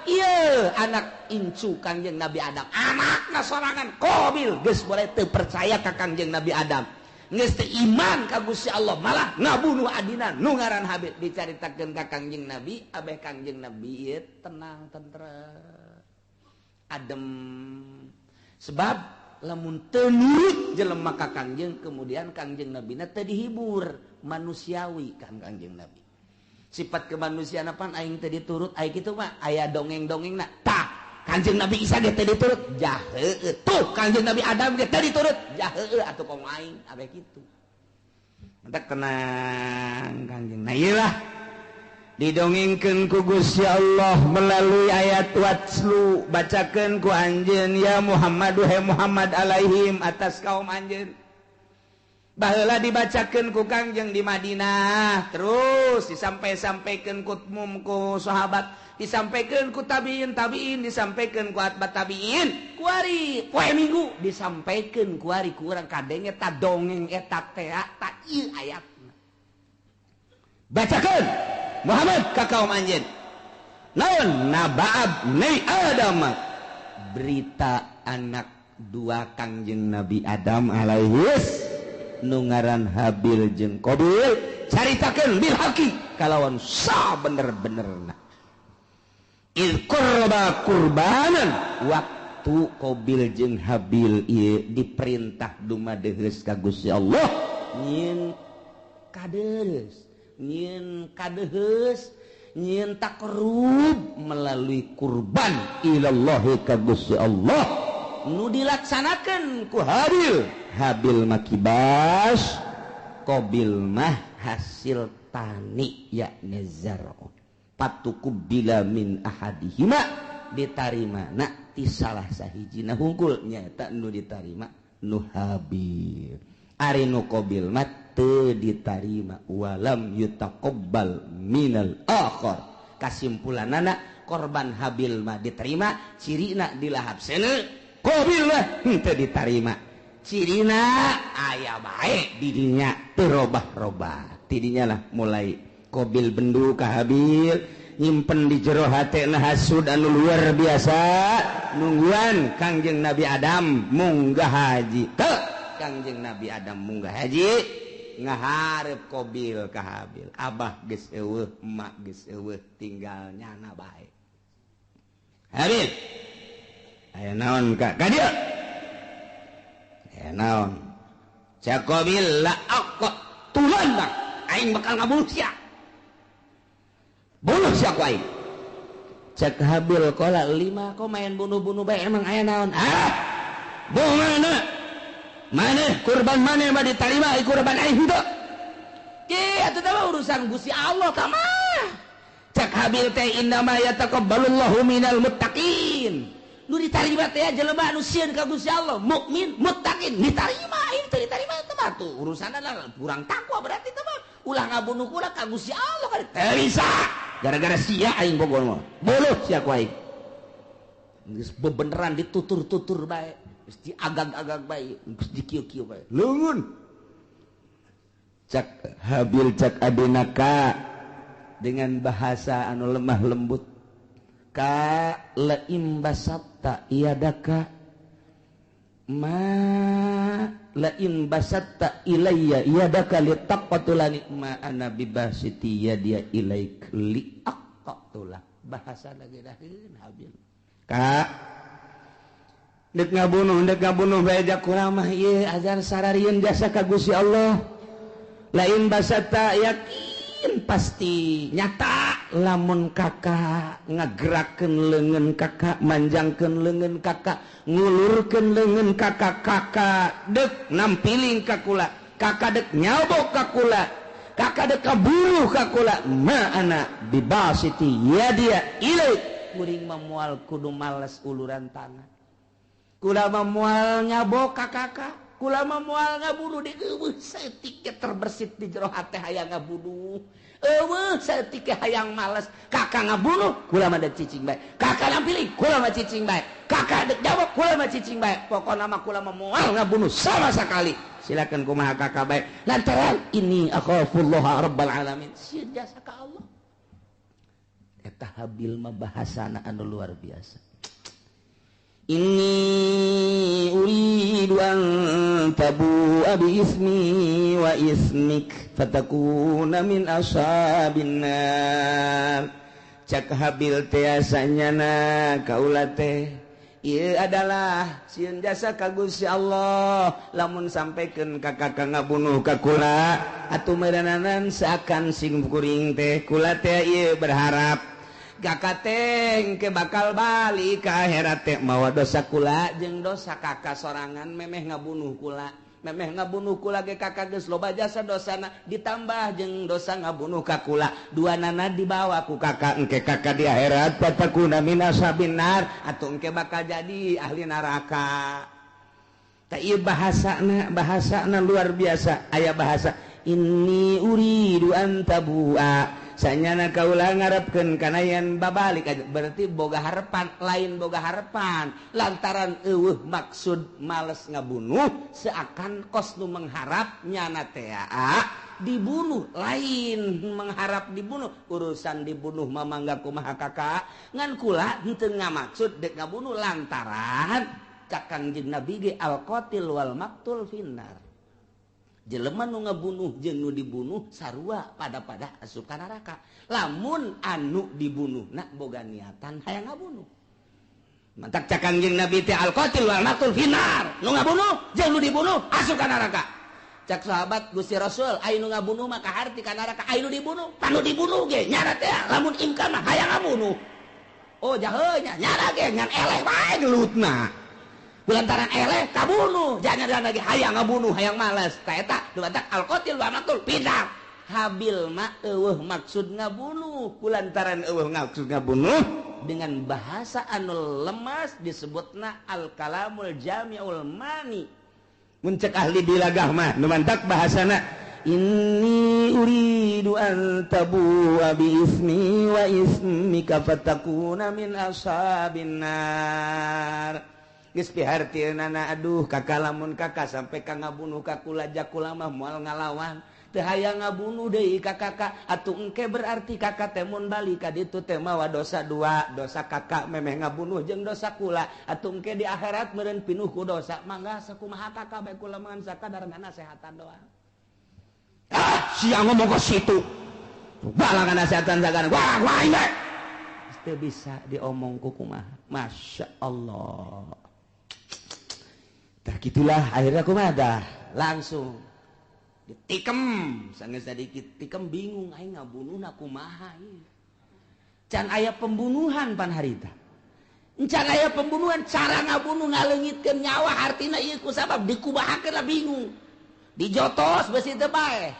Ieu anak incu Kangjeng Nabi Adam. Anakna sorangan Qabil geus boleh teu percaya ka Kangjeng Nabi Adam. Geus teu iman ka Gusti Allah, malah ngabunuh adina nu ngaran Habil. Dicaritakeun ka Kangjeng Nabi, abeh Kangjeng Nabi ieu tenang tentrem. Adem. Sebab lamun teu nurut jelema ka Kangjeng, kemudian Kangjeng Nabina teu dihibur, manusiawi kan Kangjeng Nabi. Sifat kemanusiaan apaan aing teu diturut, aing kitu mah aya dongeng-dongengna. Tah, Kangjeng Nabi Isa ge teu diturut, jah heueuh. Tuh Kangjeng Nabi Adam ge teu diturut, jah heueuh atuh komo aing abeh kitu. Mentak tenang Kangjeng. Nah ieu lah didongengkeun ku Gusti Allah melalui ayat watslu, bacakeun ku anjeun ya Muhammad he Muhammad alaihim atas kaum anjeun. Baheula dibacakeun ku Kangjeng di Madinah, terus disampai-sampaikeun ku mum ku sahabat, disampaikeun ku tabiin tabiin, disampaikeun ku atba tabiin, kuari poe Minggu disampaikeun kuari ku urang kadenge ta dongeng eta teh ta ieu ayatna. Bacakeun Muhammad ka kaum anjeun. Naon naba'ab ni Adam, berita anak dua Kangjeng Nabi Adam alaihis nu ngaran Habil jeung Qabil, caritakeun bil haqi kalawan sa bener-benerna. Il qurba qurbanan, waktu Qabil jeung Habil ieu diperintah dumadeheus ka Gusti Allah nyieun kadeus, nyieun kadeheus, nyieun takrub melalui kurban ilallahi ka Gusti Allah nu dilaksanakeun ku Habil. Habil mah kibas, Qabil mah hasil tani yakni zar'un. Patuqubila min ahadihima, ditarima na ti salah sahijina hungkul nyaeta nu ditarima nu Habil. Ari nu Qabil mah teu ditarima, walam yutaqabbal minal akhar. Kasimpulanana korban Habil mah diterima, cirina dilahap seuneu, Qabil mah henteu ditarima. Cirina aya bae didinya teu robah-robah. Tidinya lah mulai Qabil bendu ka Habil, nyimpen di jero hatena hasud anu luar biasa, nungguan Kangjeng Nabi Adam munggah haji. Teu Kangjeng Nabi Adam munggah haji ngaharep Qabil ka Habil. Abah geus eueuh, emak geus eueuh, tinggal nyana bae. Habil, aya naon ka ka dieu? Aya naon? Cak Qabil la aqtulan bang, aing bakal ngabunuh sia. Bunuh sia ku aing. Cak Habil qala lima kok main bunuh-bunuh bae, emang aya naon? Ah, bunuh mana? Maneh kurban maneh mah ditarima, kurban aing henteu. Ki atuh teh urusan Gusti Allah tah mah. Cak Habil teh innama yataqabbalullahu minal muttaqin. Nu ditarima teh jelema anu sieun ka Gusti Allah, mukmin, muttaqin, ditarima. Aing teu ditarima teh mah tuh urusanna kurang takwa berarti teh mah. Ulah ngabunuh kula ka Gusti Allah kan teu bisa. Gara-gara sia aing bogor mah. Boluh sia ku aing. Geus bebeneran ditutur-tutur bae, geus diagag-agag bae, geus dikieu-kieu bae. Leungeun. Cak Habil cak adina ka dengan bahasa anu lemah lembut. Ka laim basatta iadaka ma laim basatta ilayya iadaka litaqatulani ma ana bibasiti yadia ilaik liaqatula. Bahasa lagi daheun Habil. Ka dek ngabunuh bae jak kurang mah ieu azan sararieun jasa ka Gusti Allah. Lain basatta yakin pasti nyata lamun kakak ngagerakeun leungeun kakak, manjangkeun leungeun kakak, ngulurkeun leungeun kakak, kakak dek nampiling ka kula, kakak dek nyabok ka kula, kakak dek kaburuh ka kula, ma ana bibasiti yadia ilaik. Kuring mah moal kudu males uluran tangan, kula mah moal nyabok ka kakak. Kula mah moal ngabunuh di eueuh saeutik ge terbersit di jero hate hayang ngabunuh. Eueuh saeutik ge hayang males. Kakak ngabunuh, kula mah dek cicing bae. Kakak nampili, kula mah cicing bae. Kakak dek jawab, kula mah cicing bae. Pokona mah kula mah moal ngabunuh sama sekali. Silakan kumaha kakak bae. Lantaran ini akhafullah rabbal alamin. Sieun jasa ka Allah. Eta Habil mah bahasana anu luar biasa. Inni uridu an tabu'a bi ismi wa ismik fatakuna min ashabin nar. Cak Habil teh asanyana kaula teh ieu adalah sieun jasa ka Gusti Allah lamun sampaikeun ka kakak ngabunuh ka kula atuh meureunanan seakan sing kuring teh kula teh ieu berharap kakak teh ke bakal balik ke akhirat teh mawa dosa kula jeung dosa kakak sorangan memeh ngabunuh kula, memeh ngabunuh kula ge kakak geus loba jasa dosana ditambah jeung dosa ngabunuh ka kula, dua nana dibawa ku kakak, engke kakak di akhirat fatakuna min ashabin nar atuh engke bakal jadi ahli neraka. Tah ieu bahasana, bahasana luar biasa. Aya bahasa inni uridu an tabu'a, sanyana kaula ngarepkeun kana yen babalik aja. Berarti boga harapan, lain boga harapan lantaran eueuh maksud males ngabunuh seakan kos nu mengharap nyana teh dibunuh, lain mengharap dibunuh. Urusan dibunuh mah mangga kumaha kakak, ngan kula henteu ngamaksud dek ngabunuh lantaran cak Kangjeng Nabi ge al qatil wal maktul finnar. Jelema nu ngabunuh jeung nu dibunuh sarua pada-pada asup ka neraka. Lamun anu dibunuh na boga niatan hayang ngabunuh. Mantak cak Kangjeng Nabi teh al qatil wal maktul finnar. Nu ngabunuh jeung nu dibunuh asup ka neraka. Cak sahabat Gusti Rasul, aya nu ngabunuh mah kaharti ka neraka, aya nu dibunuh, panu dibunuh ge nyara teh lamun imkan mah hayang ngabunuh. Oh jahe nya nyara ge ngan eleh wae gelutna. Lantaran eleh kabunuh, jangan lagi hayang ngabunuh, hayang males. Ta eta dumatak al qatil wa maktul pindah. Habil mah eueuh maksud ngabunuh, kulantaran eueuh maksud ngabunuh dengan bahasa anu lemas disebutna al kalamul jami'ul mani. Mun cek ahli bilagah mah nu mantak bahasana inni uridu an tabu'a bi ismi wa ismika fatakuna min ashabin nar. Geus pihartieunana aduh kakak lamun kakak sampai ka ngabunuh ka kula jakula mah moal ngalawan teu hayang ngabunuh deui ka kakak atuh engke berarti kakak teh mun balik ka ditu teh mawa dosa dua, dosa kakak memeh ngabunuh jeung dosa kula atuh engke di akhirat meureun pinuh ku dosa. Mangga sakumaha kakak bae kula mah sakadar nasehatan doang. Ah sia ngomong ka situ balangan nasehatan sagana wah wah bae teu bisa diomong ku kumaha. Masya Allah. Tah gitulah akhirnya kumaha dah langsung ditikem sanggeus sadikit tikem bingung aing ngabunuhna kumaha ieu. Can aya pembunuhan pan harita. Can aya pembunuhan cara ngabunuh ngaleungitkeun nyawa hartina ieu ku sabab dikumahakeun lah bingung. Dijotos beusi teu bae.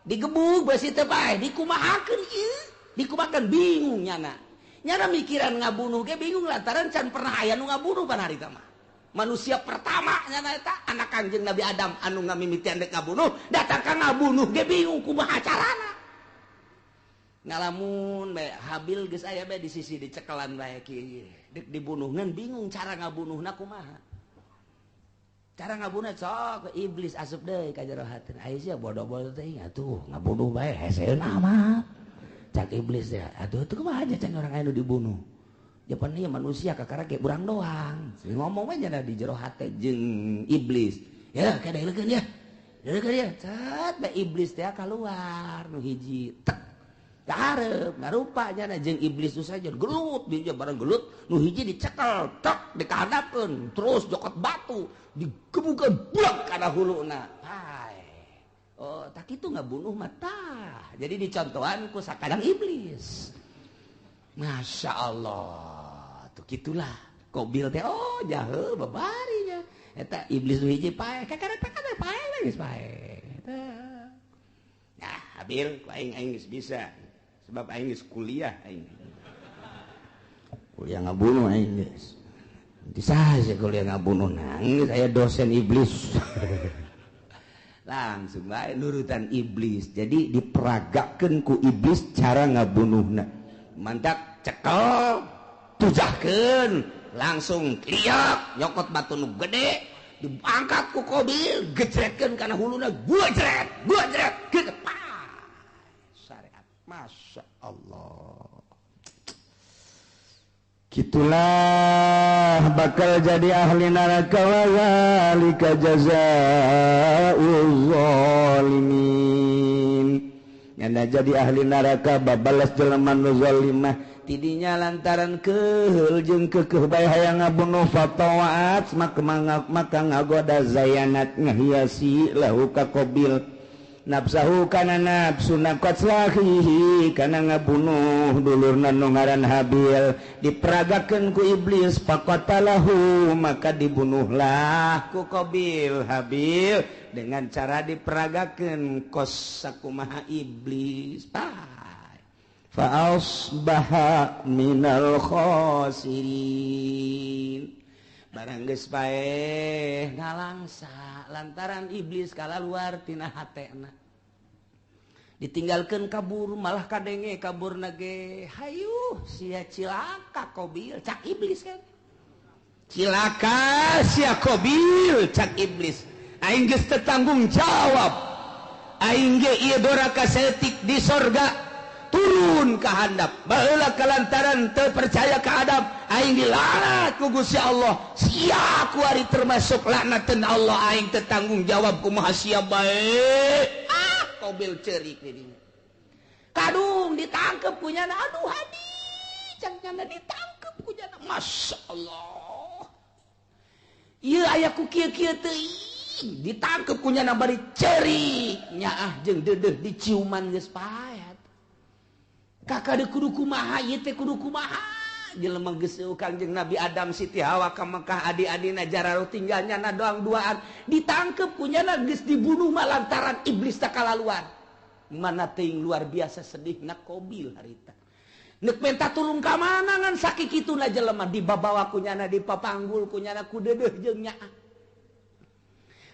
Digebug beusi teu bae, dikumahakeun ieu, dikumahakeun bingung nyana. Nyana mikiran ngabunuh ge bingung lantaran can pernah aya nu ngabunuh pan harita mah. Manusia pertama nyana eta anak Kangjeng Nabi Adam anu ngamimitian dek ngabunuh, datang ka ngabunuh ge bingung kumaha carana. Ngalamun bae Habil geus aya bae di sisi dicekelan bae kieu. Dek dibunuh ngan bingung cara ngabunuhna kumaha. Cara ngabunuh sok iblis asup deui ka jero hateun. Aya sia bodoh-bodoh teh atuh ngabunuh bae heseuna mah. Cak iblis teh atuh teu kumaha aja can urang aya nu dibunuh. Japan ieu manusia kakara ge urang doang. Ngomong we nya di jero hate jeung iblis. Ya kadeulekeun ya. Deulekeun ya. Cet bae iblis teh kaluar nu hiji tek. Kahareup ngarupa nya jeung iblis nu saja gelut dia bareng gelut nu hiji dicekel tek dikahadapkeun terus jokot batu digebukeun buak kana huluna. Hai. Oh, tak kitu ngabunuh mah tah. Jadi dicontohan ku sakadang iblis. Masya Allah, tuh gitulah. Kobil teh, oh jahe babarinya. Eta iblis nu hiji paeh, kakara takana paeh geus paeh. Eta. Nah, Habil, ku aing aing geus bisa. Sebab aing geus kuliah aing. Kuliah ngabunuh aing geus. Saya kuliah ngabunuh, nangis saya dosen iblis. Langsung bae nurutan iblis. Jadi diperagakeun ku iblis cara ngabunuhna. Mantak cekel, tujahkeun, langsung liak nyokot batu nu gede, diangkat ku Kobil, gejretkeun kana huluna, gua jret, gua jret, gitu. Syariat. Masya Allah. Gitulah bakal jadi ahli neraka, wa zalika jazaa'uz zalimin. Nyana jadi ahli neraka babalas jelema nu zalimah tidinya lantaran keheul jeung keukeuh bae hayang ngabunuh, fatawat maka ngagoda, zayanat ngahiasi, lahu ka Qabil, nafsahu kana nafsu qatla akhihi kana ngabunuh dulurna nu ngaran Habil. Diperagakeun ku iblis, faqatalahu maka dibunuhlah ku Qabil Habil dengan cara diperagakeun kos sakumaha iblis. Fa asbaha minal khasirin. Barang geus paeh ngalangsa lantaran iblis kalaluar tina hatena, ditinggalkan kabur, malah kadenge kabur nage, "Hayu sia, cilaka Kobil," cak iblis kan, "Cilaka sia Kobil," cak iblis, "aing geus teu tanggung jawab. Aing ge ieu doraka saeutik di sorga, turun ke handap. Baheula kalantaran teu percaya ka Adam, aing dilaknat ku Gusti Allah. Sia kuari termasuk laknatan Allah. Aing teu tanggung jawab, kumaha sia bae." Ah, Kobil cerik di dinya. Kadung ditangkep ku nyana. "Aduh, hadi," cak nyana, ditangkep ku nyana. Masya Allah, ieu aya ku kieu-kieu teuing. Ditangkep ku nyana bari cerik, nyaah jeung deudeuh diciuman, geus paet. Kakak de kudu kumaha ieu teh, kudu kumaha? Jelema geus Kangjeng Nabi Adam, Siti Hawa ka Mekah, adi-adina jararo, tinggal nyana doang duaan. Ditangkep ku nyana, geus dibunuh mah lantaran iblis tak kalaluan. Mana teuing luar biasa sedihna Kobil harita. Nek minta tulung ka mana ngan sakikituna jelema dibabawa ku nyana, dipapanggul ku nyana, ku deudeuh jeung nyaah.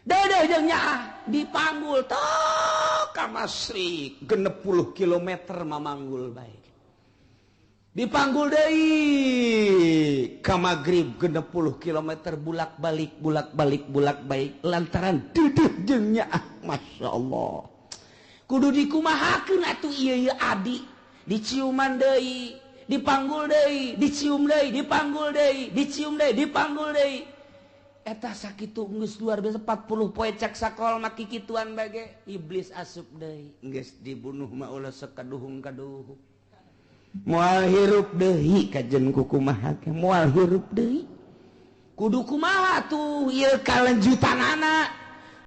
Deudeuh jeung nyaah dipanggul tok ka Masyrik 60 kilometer mamanggul bae. Dipanggul deui ka Maghrib 60 kilometer, bulak-balik, bulak-balik, bulak-balik lantaran deudeuh jeung nyaah. Masya Allah. Kudu dikumahakeun atuh ieu ieu adi? Diciuman deui, dipanggul deui, dicium deui, dipanggul deui, dicium deui, dipanggul deui. Eta sakitu geus luar biasa 40 poe cak sakol mah kikituan bage. Iblis asup deui, geus dibunuh mah ulah sekaduhung-kaduhung, moal hirup deui. Kajen ku kumaha moal hirup deui? Kudu kumaha tuh ieu kalanjutanana?